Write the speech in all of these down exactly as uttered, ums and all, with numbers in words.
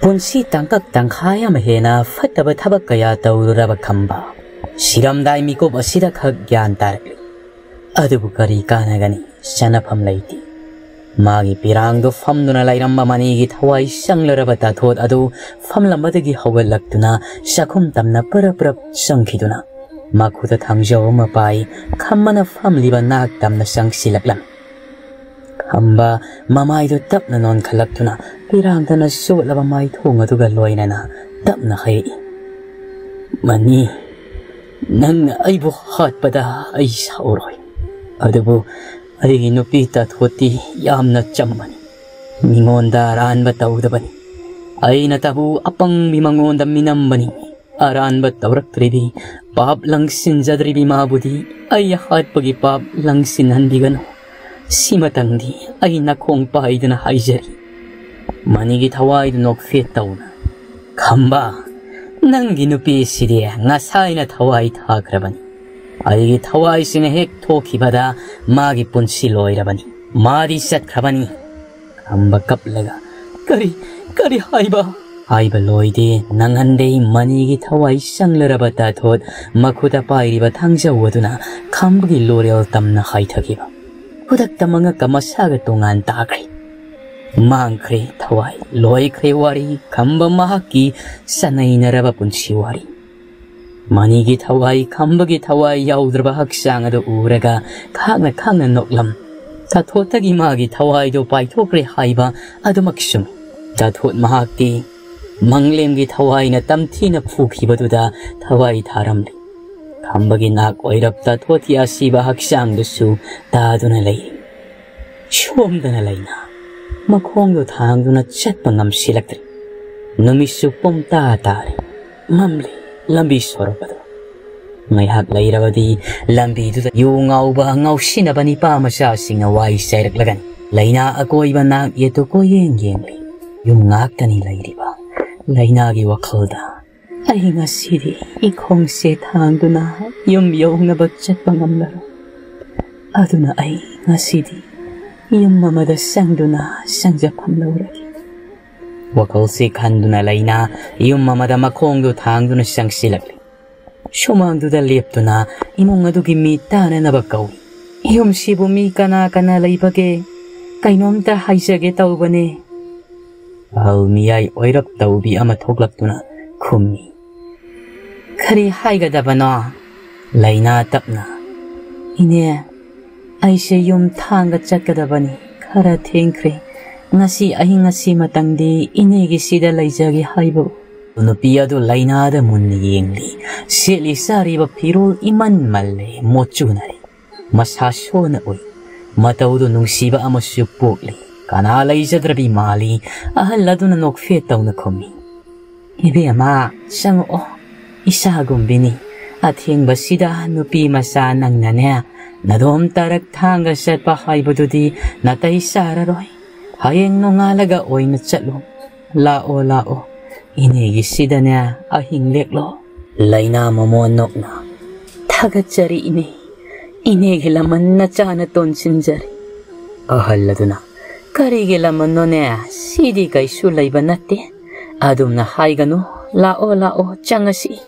ꯄꯨꯟꯁꯤ ꯇꯥꯡꯀꯛ ꯇꯪꯈꯥꯏ ꯑꯃ ꯍꯦꯟꯅ ꯐꯠꯇꯕ ꯊꯕꯛ ꯀꯌꯥ ꯇꯧꯔꯨꯔꯕ ꯈꯝꯕ, ꯁꯤꯔꯝꯗꯥꯏ ꯃꯤꯀꯨꯞ ꯑꯁꯤꯗ ꯈꯛ ꯒ꯭ꯌꯥꯟ ꯇꯥꯔꯛꯂꯤ꯫ ꯑꯗꯨꯕꯨ ꯀꯔꯤ ꯀꯥꯟꯅꯒꯅꯤ? ꯆꯠꯅꯐꯝ ꯂꯩꯇꯦ꯫ ꯃꯥꯒꯤ ꯄꯤꯔꯥꯡꯗꯨ ꯐꯝꯗꯨꯅ ꯂꯩꯔꯝꯕ ꯃꯅꯤꯒꯤ ꯊꯋꯥꯏ ꯆꯪꯂꯔꯕ ꯇꯥꯊꯣꯠ ꯑꯗꯨ ꯐꯝꯂꯝꯕꯗꯒꯤ ꯍꯧꯒꯠꯂꯛꯇꯨꯅ ꯆꯥꯛꯈꯨꯝ ꯇꯝꯅ ꯄꯔꯞ ꯄꯔꯞ ꯆꯪꯈꯤꯗꯨꯅ ꯃꯈꯨꯠꯇ ꯊꯥꯡꯖꯧ ꯑꯃ ꯄꯥꯏ ꯈꯝꯕꯅ ꯐꯝꯂꯤꯕ ꯅꯥꯛ ꯇꯝꯅ ꯆꯪꯁꯤꯜꯂꯛꯂꯝꯃꯤ꯫ ꯈꯝꯕ ꯃꯃꯥꯏꯗꯨ ꯇꯞꯅ ꯅꯣꯟꯈꯠꯂꯛꯇꯨꯅ ꯄꯤꯔꯥꯡꯗꯅ ꯆꯣꯠꯂꯕ ꯃꯥꯏꯊꯣꯡ ꯑꯗꯨꯒ ꯂꯣꯏꯅꯅ ꯇꯞꯅ ꯍꯥꯏꯔꯛꯏ, "ꯃꯅꯤ, ꯅꯪꯅ ꯑꯩꯕꯨ ꯍꯥꯠꯄꯗ ꯑꯩ ꯁꯥꯎꯔꯣꯏ꯫ ꯑꯗꯨꯕꯨ ꯑꯩꯒꯤ ꯅꯨꯄꯤ ꯇꯥꯊꯣꯠꯇꯤ ꯌꯥꯝꯅ ꯆꯝꯕꯅꯤ꯫ ꯃꯤꯉꯣꯟꯗ ꯑꯔꯥꯟꯕ ꯇꯧꯗꯕꯅꯤ꯫ ꯑꯩꯅꯇꯕꯨ ꯑꯄꯪꯕꯤ ꯃꯉꯣꯟꯗ ꯃꯤꯅꯝꯕꯅꯤ꯫ ꯑꯔꯥꯟꯕ ꯇꯧꯔꯛꯇ꯭ꯔꯤꯕꯤ ꯄꯥꯞ ꯂꯪꯁꯤꯟꯖꯗ꯭ꯔꯤꯕꯤ ꯃꯥꯕꯨꯗꯤ ꯑꯩ ꯍꯥꯠꯄꯒꯤ ꯄꯥꯞ ꯂꯪꯁꯤꯟꯍꯟꯕꯤꯒꯅꯨ꯫ ꯁꯤꯃꯇꯪꯗꯤ ꯑꯩ ꯅꯈꯣꯡ ꯄꯥꯏꯗꯨꯅ ꯍꯥꯏꯖꯔꯤ꯫" ꯃꯅꯤꯒꯤ ꯊꯋꯥꯏꯗꯨ ꯅꯣꯛꯐꯦꯠ ꯇꯧꯅ, "ꯈꯝꯕ, ꯅꯪꯒꯤ ꯅꯨꯄꯤꯁꯤꯗꯤ ꯉꯁꯥꯏꯅ ꯊꯋꯥꯏ ꯊꯥꯈ꯭ꯔꯕꯅꯤ꯫ ꯑꯩꯒꯤ ꯊꯋꯥꯏꯁꯤꯅ ꯍꯦꯛ ꯊꯣꯛꯈꯤꯕꯗ ꯃꯥꯒꯤ ꯄꯨꯟꯁꯤ ꯂꯣꯏꯔꯕꯅꯤ꯫ ꯃꯥꯗꯤ ꯆꯠꯈ꯭ꯔꯕꯅꯤ꯫" ꯈꯝꯕ ꯀꯞꯂꯒ, "ꯀꯔꯤ, ꯀꯔꯤ ꯍꯥꯏꯕ?" ꯍꯥꯏꯕ ꯂꯣꯏꯗꯦ, ꯅꯪꯍꯟꯗꯦ ꯃꯅꯤꯒꯤ ꯊꯋꯥꯏ ꯆꯪꯂꯔꯕ ꯇꯥꯊꯣꯠ ꯃꯈꯨꯠꯇ ꯄꯥꯏꯔꯤꯕ ꯊꯥꯡꯖꯧ ꯑꯗꯨꯅ ꯈꯝꯕꯒꯤ ꯂꯣꯔꯦꯜ ꯇꯝꯅ ꯍꯥꯏꯊꯈꯤꯕ꯫ ꯈꯨꯗꯛꯇ ꯃꯉꯛꯀ ꯃꯁꯥꯒ ꯇꯣꯉꯥꯟ ꯇꯥꯈ꯭ꯔꯦ꯫ ꯃꯥꯡꯈ꯭ꯔꯦ ꯊꯋꯥꯏ, ꯂꯣꯏꯈ꯭ꯔꯦ ꯋꯥꯔꯤ, ꯈꯝꯕ ꯃꯍꯥꯛꯀꯤ ꯆꯅꯩꯅꯔꯕ ꯄꯨꯟꯁꯤ ꯋꯥꯔꯤ꯫ ꯃꯅꯤꯒꯤ ꯊꯋꯥꯏ, ꯈꯝꯕꯒꯤ ꯊꯋꯥꯏ ꯌꯥꯎꯗ꯭ꯔꯕ ꯍꯛꯆꯥꯡ ꯑꯗꯨ ꯎꯔꯒ ꯈꯥꯡꯅ ꯈꯥꯡꯅ ꯅꯣꯛꯂꯝ꯫ ꯇꯥꯊꯣꯠꯇꯒꯤ ꯃꯥꯒꯤ ꯊꯋꯥꯏꯗꯨ ꯄꯥꯏꯊꯣꯛꯈ꯭ꯔꯦ ꯍꯥꯏꯕ ꯑꯗꯨꯃꯛ ꯆꯨꯝꯃꯤ꯫ ꯇꯥꯊꯣꯠ ꯃꯍꯥꯛꯇꯤ ꯃꯪꯂꯦꯝꯒꯤ ꯊꯋꯥꯏꯅ ꯇꯝꯊꯤꯅ ꯐꯨꯈꯤꯕꯗꯨꯗ ꯊꯋꯥꯏ ꯊꯥꯔꯝꯂꯤ꯫ ꯈꯝꯕꯒꯤ ꯅꯥꯛ ꯑꯣꯏꯔꯞ ꯇꯥꯊꯣꯠꯀꯤ ꯑꯁꯤꯕ ꯍꯛꯆꯥꯡꯗꯨꯁꯨ ꯇꯥꯗꯨꯅ ꯂꯩꯔꯤ꯫ ꯁꯣꯝꯗꯅ ꯂꯩꯅ ꯃꯈꯣꯡꯗꯨ ꯊꯥꯡꯗꯨꯅ ꯆꯠꯄ ꯉꯝꯁꯤꯜꯂꯛꯇ꯭ꯔꯦ꯫ ꯅꯨꯃꯤꯠꯁꯨ ꯄꯨꯝꯇꯥ ꯇꯥꯔꯦ꯫ ꯃꯝꯂꯤ ꯂꯝꯕꯤ ꯁꯣꯔꯣꯛ ꯑꯗꯨ꯫ ꯉꯥꯏꯍꯥꯛ ꯂꯩꯔꯕꯗꯤ ꯂꯝꯕꯤꯗꯨꯗ ꯌꯨ ꯉꯥꯎꯕ ꯉꯥꯎꯁꯤꯟꯅꯕ ꯅꯤꯄꯥ ꯃꯆꯥꯁꯤꯡꯅ ꯋꯥꯏ ꯆꯥꯏꯔꯛꯂꯒꯅꯤ꯫ ꯂꯩꯅꯥ ꯑꯀꯣꯏꯕ ꯅꯥꯛ ꯌꯦꯠꯇꯨ ꯀꯣꯏꯌꯦꯡ ꯌꯦꯡꯂꯤ꯫ ꯌꯨꯝ ꯉꯥꯛꯇꯅꯤ ꯂꯩꯔꯤꯕ꯫ ꯂꯩꯅꯥꯒꯤ ꯋꯥꯈꯜꯗ, "ꯑꯩ ꯉꯁꯤꯗꯤ ꯏꯈꯣꯡꯁꯦ ꯊꯥꯡꯗꯨꯅ ꯌꯨꯝ ꯌꯧꯅꯕ ꯆꯠꯄ ꯉꯝꯂꯔꯣꯏ꯫ ꯑꯗꯨꯅ ꯑꯩ ꯉꯁꯤꯗꯤ ꯌꯨꯝ ꯑꯃꯗ ꯆꯪꯗꯨꯅ ꯆꯪꯖꯐꯝ ꯂꯧꯔꯒꯦ꯫" ꯋꯥꯈꯜꯁꯤ ꯈꯟꯗꯨꯅ ꯂꯩꯅꯥ ꯌꯨꯝ ꯑꯃꯗ ꯃꯈꯣꯡꯗꯨ ꯊꯥꯡꯗꯨꯅ ꯆꯪꯁꯤꯜꯂꯛꯂꯤ꯫ ꯁꯨꯃꯥꯡꯗꯨꯗ ꯂꯦꯞꯇꯨꯅ ꯏꯃꯨꯡ ꯑꯗꯨꯒꯤ ꯃꯤ ꯇꯥꯅꯅꯕ ꯀꯧꯏ꯫ "ꯌꯨꯝꯁꯤꯕꯨ ꯃꯤ ꯀꯅꯥ ꯀꯅꯥ ꯂꯩꯕꯒꯦ? ꯀꯩꯅꯣꯝꯇ ꯍꯥꯏꯖꯒꯦ ꯇꯧꯕꯅꯦ꯫" ꯑꯍꯜ ꯃꯤꯌꯥꯏ ꯑꯣꯏꯔꯞ ꯇꯧꯕꯤ ꯑꯃ ꯊꯣꯛꯂꯛꯇꯨꯅ ꯈꯨꯝꯃꯤ꯫ "ꯀꯔꯤ ꯍꯥꯏꯒꯗꯕꯅꯣ?" ꯂꯩꯅꯥ ꯇꯞꯅ, "ꯏꯅꯦ, ꯑꯩꯁꯦ ꯌꯨꯝ ꯊꯥꯡꯒ ꯆꯠꯀꯗꯕꯅꯤ꯫ ꯈꯔ ꯊꯦꯡꯈ꯭ꯔꯦ꯫ ꯉꯁꯤ ꯑꯍꯤꯡ ꯑꯁꯤ ꯃꯇꯪꯗꯤ ꯏꯅꯦꯒꯤ ꯁꯤꯗ ꯂꯩꯖꯒꯦ ꯍꯥꯏꯕ꯫" ꯅꯨꯄꯤ ꯑꯗꯨ ꯂꯩꯅꯥꯗ ꯃꯨꯟꯅ ꯌꯦꯡꯂꯤ꯫ ꯁꯦꯠꯂꯤ ꯆꯥꯔꯤꯕ ꯐꯤꯔꯣꯜ ꯏꯃꯟ ꯃꯜꯂꯦ, ꯃꯣꯠꯆꯨꯅꯔꯦ꯫ ꯃꯁꯥ ꯁꯣꯟꯅ ꯎꯏ꯫ ꯃꯇꯧꯗꯨ ꯅꯨꯡꯁꯤꯕ ꯑꯃꯁꯨ ꯄꯣꯛꯂꯤ꯫ ꯀꯅꯥ ꯂꯩꯖꯗ꯭ꯔꯕꯤ ꯃꯥꯜꯂꯤ꯫ ꯑꯍꯜ ꯑꯗꯨꯅ ꯅꯣꯛꯐꯦꯠ ꯇꯧꯅ ꯈꯨꯝꯃꯤ꯫ "ꯏꯕꯦꯝꯃ, ꯆꯪꯉꯛꯑꯣ꯫ ꯏꯆꯥꯒꯨꯝꯕꯤꯅꯤ꯫ ꯑꯊꯦꯡꯕꯁꯤꯗ ꯅꯨꯄꯤ ꯃꯆꯥ ꯅꯪꯅꯅꯦ, ꯅꯗꯣꯝ ꯇꯔꯛ ꯊꯥꯡꯒ ꯆꯠꯄ ꯍꯥꯏꯕꯗꯨꯗꯤ ꯅꯥꯇꯩ ꯆꯥꯔꯔꯣꯏ꯫ ꯍꯌꯦꯡ ꯅꯣꯡꯉꯥꯜꯂꯒ ꯑꯣꯏꯅ ꯆꯠꯂꯨ꯫ ꯂꯥꯛꯑꯣ, ꯂꯥꯛꯑꯣ꯫ ꯏꯅꯦꯒꯤ ꯁꯤꯗꯅꯦ ꯑꯍꯤꯡ ꯂꯦꯛꯂꯣ꯫" ꯂꯩꯅꯥ ꯃꯃꯣꯟ ꯅꯣꯛꯅ, "ꯊꯥꯒꯠꯆꯔꯤ ꯏꯅꯦ꯫ ꯏꯅꯦꯒꯤ ꯂꯃꯟ ꯅꯆꯥꯅ ꯇꯣꯟꯁꯤꯟꯖꯔꯤ꯫" ꯑꯍꯜ ꯑꯗꯨꯅ, "ꯀꯔꯤꯒꯤ ꯂꯃꯟꯅꯣꯅꯦ? ꯁꯤꯗꯤ ꯀꯩꯁꯨ ꯂꯩꯕ ꯅꯠꯇꯦ꯫ ꯑꯗꯨꯝꯅ ꯍꯥꯏꯒꯅꯨ꯫ ꯂꯥꯛꯑꯣ, ꯂꯥꯛꯑꯣ, ꯆꯪꯉꯁꯤ꯫"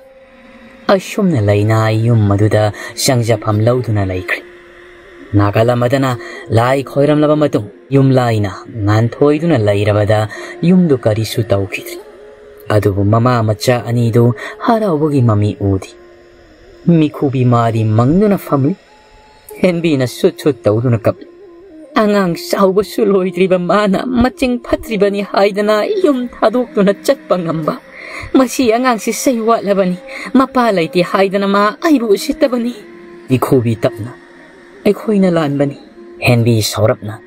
ꯑꯁꯨꯝꯅ ꯂꯩꯅꯥ ꯌꯨꯝ ꯑꯗꯨꯗ ꯆꯪꯖꯐꯝ ꯂꯧꯗꯨꯅ ꯂꯩꯈ꯭ꯔꯦ꯫ ꯅꯥꯀꯜ ꯑꯃꯗꯅ ꯂꯥꯏ ꯈꯣꯏꯔꯝꯂꯕ ꯃꯇꯨꯡ ꯌꯨꯝꯂꯥꯏꯅ ꯉꯥꯟꯊꯣꯏꯗꯨꯅ ꯂꯩꯔꯕꯗ ꯌꯨꯝꯗꯨ ꯀꯔꯤꯁꯨ ꯇꯧꯈꯤꯗ꯭ꯔꯤ꯫ ꯑꯗꯨꯕꯨ ꯃꯃꯥ ꯃꯆꯥ ꯑꯅꯤꯗꯨ ꯍꯔꯥꯎꯕꯒꯤ ꯃꯃꯤ ꯎꯗꯦ꯫ ꯃꯤꯈꯨꯕꯤ ꯃꯥꯗꯤ ꯃꯪꯗꯨꯅ ꯐꯝꯂꯤ꯫ ꯍꯦꯟꯕꯤꯅ ꯁꯨꯠ ꯁꯨꯠ ꯇꯧꯗꯨꯅ ꯀꯞꯂꯤ꯫ ꯑꯉꯥꯡ ꯆꯥꯎꯕꯁꯨ ꯂꯣꯏꯗ꯭ꯔꯤꯕ ꯃꯥꯅ ꯃꯆꯤꯡ ꯐꯠꯇ꯭ꯔꯤꯕꯅꯤ ꯍꯥꯏꯗꯅ ꯌꯨꯝ ꯊꯥꯗꯣꯛꯇꯨꯅ ꯆꯠꯄ ꯉꯝꯕ? ꯃꯁꯤ ꯑꯉꯥꯡꯁꯤ ꯆꯩ ꯋꯥꯠꯂꯕꯅꯤ, ꯃꯄꯥ ꯂꯩꯇꯦ ꯍꯥꯏꯗꯅ ꯃꯥ ꯑꯩꯕꯨ ꯎꯁꯤꯠꯇꯕꯅꯤ꯫ ꯃꯤꯈꯨꯕꯤ ꯇꯞꯅ, "ꯑꯩꯈꯣꯏꯅ ꯂꯥꯟꯕꯅꯤ꯫" ꯍꯦꯟꯕꯤ ꯁꯥꯎꯔꯞꯅ,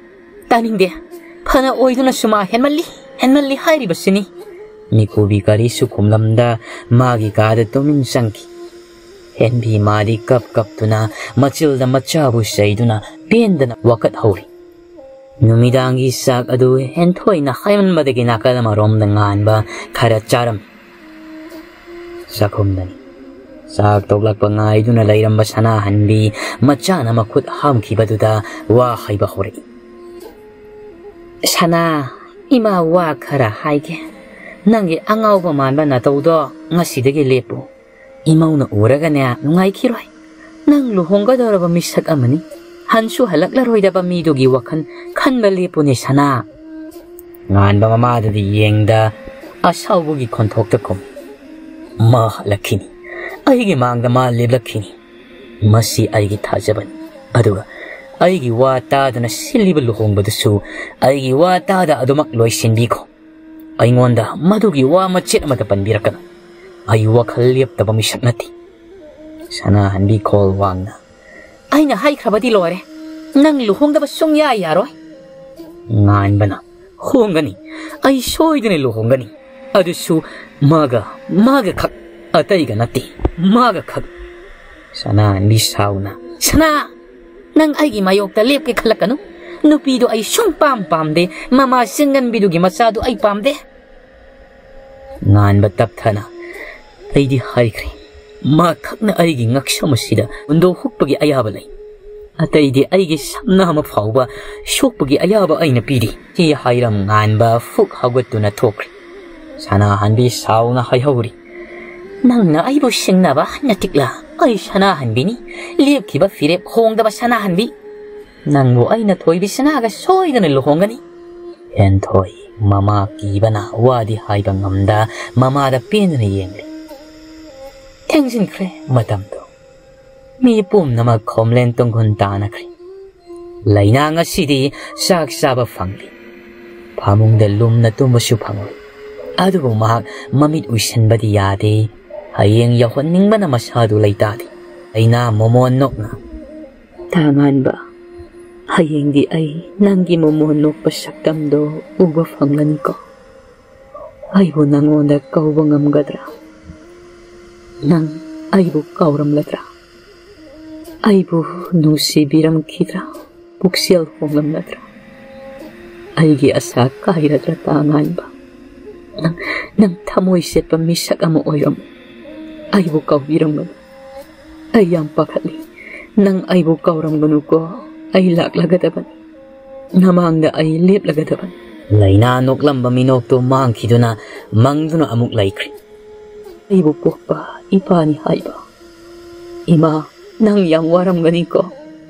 "ꯇꯥꯅꯤꯡꯗꯦ꯫ ꯐꯅ ꯑꯣꯏꯗꯨꯅꯁꯨ ꯃꯥ ꯍꯦꯟꯃꯜꯂꯤ, ꯍꯦꯟꯃꯜꯂꯤ ꯍꯥꯏꯔꯤꯕꯁꯤꯅꯤ꯫" ꯃꯤꯈꯨꯕꯤ ꯀꯔꯤꯁꯨ ꯈꯨꯝꯂꯝꯗ ꯃꯥꯒꯤ ꯀꯥꯗ ꯇꯨꯃꯤꯟ ꯆꯪꯈꯤ꯫ ꯍꯦꯟꯕꯤ ꯃꯥꯗꯤ ꯀꯞ ꯀꯞꯇꯨꯅ ꯃꯆꯤꯜꯗ ꯃꯆꯥꯕꯨ ꯆꯩꯗꯨꯅ ꯄꯦꯟꯗꯅ ꯋꯥꯀꯠ ꯍꯧꯔꯤ꯫ ꯅꯨꯃꯤꯗꯥꯡꯒꯤ ꯆꯥꯛ ꯑꯗꯨ ꯍꯦꯟꯊꯣꯏꯅ ꯍꯥꯏꯃꯟꯕꯗꯒꯤ ꯅꯥꯀꯜ ꯑꯃꯔꯣꯝꯗ ꯉꯥꯟꯕ ꯈꯔ ꯆꯥꯔꯝꯃꯤ꯫ ꯆꯥꯛꯈꯨꯝꯗꯅꯤ꯫ ꯆꯥꯛ ꯇꯣꯛꯂꯛꯄ ꯉꯥꯏꯗꯨꯅ ꯂꯩꯔꯝꯕ ꯁꯅꯥꯍꯟꯕꯤ ꯃꯆꯥꯅ ꯃꯈꯨꯠ ꯍꯥꯝꯈꯤꯕꯗꯨꯗ ꯋꯥ ꯍꯥꯏꯕ ꯍꯧꯔꯛꯏ꯫ "ꯁꯅꯥ, "ꯏꯃꯥ, ꯋꯥ ꯈꯔ ꯍꯥꯏꯒꯦ꯫ ꯅꯪꯒꯤ ꯑꯉꯥꯎꯕ ꯃꯥꯟꯕ ꯅꯇꯧꯗꯣ ꯉꯁꯤꯗꯒꯤ ꯂꯦꯞꯄꯨ꯫ ꯏꯃꯧꯅ ꯎꯔꯒꯅꯦ ꯅꯨꯡꯉꯥꯏꯈꯤꯔꯣꯏ꯫ ꯅꯪ ꯂꯨꯍꯣꯡꯒꯗꯧꯔꯕ ꯃꯤꯁꯛ ꯑꯃꯅꯤ꯫ ꯍꯟꯁꯨ ꯍꯜꯂꯛꯂꯔꯣꯏꯗꯕ ꯃꯤꯗꯨꯒꯤ ꯋꯥꯈꯜ ꯈꯟꯕ ꯂꯦꯞꯄꯨꯅꯦ, ꯁꯅꯥ"꯫ ꯉꯥꯟꯕ ꯃꯃꯥꯗꯨꯗꯤ ꯌꯦꯡꯗ ꯑꯁꯥꯎꯕꯒꯤ ꯈꯣꯟꯊꯣꯛꯇ ꯈꯨꯝ, "ꯃꯥ ꯍꯜꯂꯛꯈꯤꯅꯤ꯫ ꯑꯩꯒꯤ ꯃꯥꯡꯗ ꯃꯥ ꯂꯦꯞꯂꯛꯈꯤꯅꯤ꯫ ꯃꯁꯤ ꯑꯩꯒꯤ ꯊꯥꯖꯕꯅꯤ꯫ ꯑꯗꯨꯒ ꯑꯩꯒꯤ ꯋꯥ ꯇꯥꯗꯅ ꯁꯤꯜꯂꯤꯕ ꯂꯨꯍꯣꯡꯕꯗꯨꯁꯨ ꯑꯩꯒꯤ ꯋꯥ ꯇꯥꯗ ꯑꯗꯨꯃꯛ ꯂꯣꯏꯁꯤꯟꯕꯤꯈꯣ꯫ ꯑꯩꯉꯣꯟꯗ ꯃꯗꯨꯒꯤ ꯋꯥ ꯃꯆꯦꯠ ꯑꯃꯠꯇ ꯄꯟꯕꯤꯔꯛꯀꯅꯨ꯫ ꯑꯩ ꯋꯥꯈꯜ ꯂꯦꯞꯇꯕ ꯃꯤꯁꯛ ꯅꯠꯇꯦ"꯫ ꯁꯅꯥꯍꯟꯕꯤ ꯈꯣꯜ ꯋꯥꯡꯅ, "ꯑꯩꯅ ꯍꯥꯏꯈ꯭ꯔꯕꯗꯤ ꯂꯣꯏꯔꯦ꯫ ꯅꯪ ꯂꯨꯍꯣꯡꯗꯕ ꯁꯨꯡꯌꯥ ꯌꯥꯔꯣꯏ"꯫ ꯉꯥꯟꯕꯅ, "ꯍꯣꯡꯒꯅꯤ꯫ ꯑꯩ ꯁꯣꯏꯗꯅ ꯂꯨꯍꯣꯡꯒꯅꯤ꯫ ꯑꯗꯨꯁꯨ ꯃꯥꯒ, ꯃꯥꯒ ꯈꯛ, ꯑꯇꯩꯒ ꯅꯠꯇꯦ꯫ ꯃꯥꯒ ꯈꯛ"꯫ ꯁꯅꯥꯍꯟꯕꯤ ꯁꯥꯎꯅ, "ꯁꯅꯥ, ꯅꯪ ꯑꯩꯒꯤ ꯃꯥꯌꯣꯛꯇ ꯂꯦꯞꯀꯦ ꯈꯜꯂꯛꯀꯅꯨ꯫ ꯅꯨꯄꯤꯗꯣ ꯑꯩ ꯁꯨꯡ ꯄꯥꯝ ꯄꯥꯝꯗꯦ꯫ ꯃꯃꯥ ꯆꯤꯡꯉꯟꯕꯤꯗꯨꯒꯤ ꯃꯆꯥꯗꯨ ꯑꯩ ꯄꯥꯝꯗꯦ"꯫ ꯉꯥꯟꯕ ꯇꯞꯊꯅ, "ꯑꯩꯗꯤ ꯍꯥꯏꯈ꯭ꯔꯦ, ꯃꯥ ꯈꯛꯅ ꯑꯩꯒꯤ ꯉꯛꯁꯝ ꯑꯁꯤꯗ ꯍꯨꯟꯗꯣꯛ ꯍꯨꯛꯄꯒꯤ ꯑꯌꯥꯕ ꯂꯩ꯫ ꯑꯇꯩꯗꯤ ꯑꯩꯒꯤ ꯁꯝꯅ ꯑꯃ ꯐꯥꯎꯕ ꯁꯣꯛꯄꯒꯤ ꯑꯌꯥꯕ ꯑꯩꯅ ꯄꯤꯔꯤ"꯫ ꯁꯤ ꯍꯥꯏꯔꯝ ꯉꯥꯟꯕ ꯐꯨꯛ ꯍꯧꯒꯠꯇꯨꯅ ꯊꯣꯛꯈ꯭ꯔꯦ꯫ ꯁꯅꯥꯍꯟꯕꯤ ꯁꯥꯎꯅ ꯍꯥꯏꯍꯧꯔꯤ, "ꯅꯪꯅ ꯑꯩꯕꯨ ꯁꯤꯡꯅꯕ ꯅꯇꯤꯛꯂ? ꯑꯩ ꯁꯅꯥꯍꯟꯕꯤꯅꯤ, ꯂꯦꯞꯈꯤꯕ ꯐꯤꯔꯦꯞ ꯍꯣꯡꯗꯕ ꯁꯅꯥꯍꯟꯕꯤ꯫ ꯅꯪꯕꯨ ꯑꯩꯅ ꯊꯣꯏꯕꯤ ꯁꯅꯥꯒ ꯁꯣꯏꯗꯅ ꯂꯨꯍꯣꯡꯒꯅꯤ"꯫ ꯍꯦꯟꯊꯣꯏ ꯃꯃꯥ ꯀꯤꯕꯅ ꯋꯥꯗꯤ ꯍꯥꯏꯕ ꯉꯝꯗ ꯃꯃꯥꯗ ꯄꯦꯟꯗꯅ ꯌꯦꯡꯂꯤ꯫ ꯊꯦꯡꯖꯤꯟꯈ꯭ꯔꯦ ꯃꯇꯝꯗꯣ꯫ ꯃꯤ ꯄꯨꯝꯅꯃꯛ ꯈꯣꯝꯂꯦꯟ ꯇꯨꯡꯈꯨꯜ ꯇꯥꯅꯈ꯭ꯔꯦ꯫ ꯂꯩꯅꯥ ꯉꯁꯤꯗꯤ ꯆꯥꯛ ꯆꯥꯕ ꯐꯪꯂꯤ꯫ ꯐꯃꯨꯡꯗ ꯂꯨꯝꯅ ꯇꯨꯝꯕꯁꯨ ꯐꯪꯂꯤ꯫ ꯑꯗꯨꯕꯨ ꯃꯍꯥꯛ ꯃꯃꯤꯠ ꯎꯏꯁꯤꯟꯕꯗꯤ ꯌꯥꯗꯦ꯫ ꯍꯌꯦꯡ ꯌꯧꯍꯟꯅꯤꯡꯕꯅ ꯃꯁꯥꯗꯨ ꯂꯩꯇꯥꯗꯦ꯫ ꯂꯩꯅꯥ ꯃꯣꯃꯣꯟ ꯅꯣꯛꯅ, "ꯇꯥꯉꯥꯟꯕ, ꯍꯌꯦꯡꯗꯤ ꯑꯩ ꯅꯪꯒꯤ ꯃꯣꯃꯣꯟ ꯅꯣꯛꯄ ꯁꯛꯇꯝꯗꯣ ꯎꯕ ꯐꯪꯂꯅꯤꯀꯣ꯫ ꯑꯩꯕꯨ ꯅꯪꯉꯣꯟꯗ ꯀꯧꯕ ꯉꯝꯒꯗ꯭ꯔꯥ? ꯅꯪ ꯑꯩꯕꯨ ꯀꯧꯔꯝꯂꯗ꯭ꯔꯥ? ꯑꯩꯕꯨ ꯅꯨꯡꯁꯤꯕꯤꯔꯝꯈꯤꯗ꯭ꯔꯥ? ꯄꯨꯛꯆꯦꯜ ꯍꯣꯡꯂꯝꯂꯗ꯭ꯔꯥ? ꯑꯩꯒꯤ ꯑꯁꯥ ꯀꯥꯏꯔꯗ꯭ꯔꯥ, ꯇꯥꯉꯥꯟꯕ? ꯅꯪ, ꯅꯪ ꯊꯃꯣꯏ ꯁꯦꯠꯄ ꯃꯤꯁꯛ ꯑꯃ ꯑꯣꯏꯔꯝꯃꯨ꯫ ꯑꯩꯕꯨ ꯀꯧꯕꯤꯔꯝꯒꯅꯨ꯫ ꯑꯩ ꯌꯥꯝ ꯄꯥꯈꯠꯂꯤ꯫ ꯅꯪ ꯑꯩꯕꯨ ꯀꯧꯔꯝꯒꯅꯨꯀꯣ꯫ ꯑꯩ ꯂꯥꯛꯂꯒꯗꯕꯅꯤ꯫ ꯅꯃꯥꯡꯗ ꯑꯩ ꯂꯦꯞꯂꯒꯗꯕꯅꯤ"꯫ ꯂꯩꯅꯥ ꯅꯣꯛꯂꯝꯕ ꯃꯤꯅꯣꯛꯇꯨ ꯃꯥꯡꯈꯤꯗꯨꯅ ꯃꯪꯗꯨꯅ ꯑꯃꯨꯛ ꯂꯩꯈ꯭ꯔꯦ꯫ ꯑꯩꯕꯨ ꯄꯣꯛꯄ ꯏꯄꯥꯅꯤ ꯍꯥꯏꯕ꯫ "ꯏꯃꯥ, ꯅꯪ ꯌꯥꯝ ꯋꯥꯔꯝꯒꯅꯤꯀꯣ?"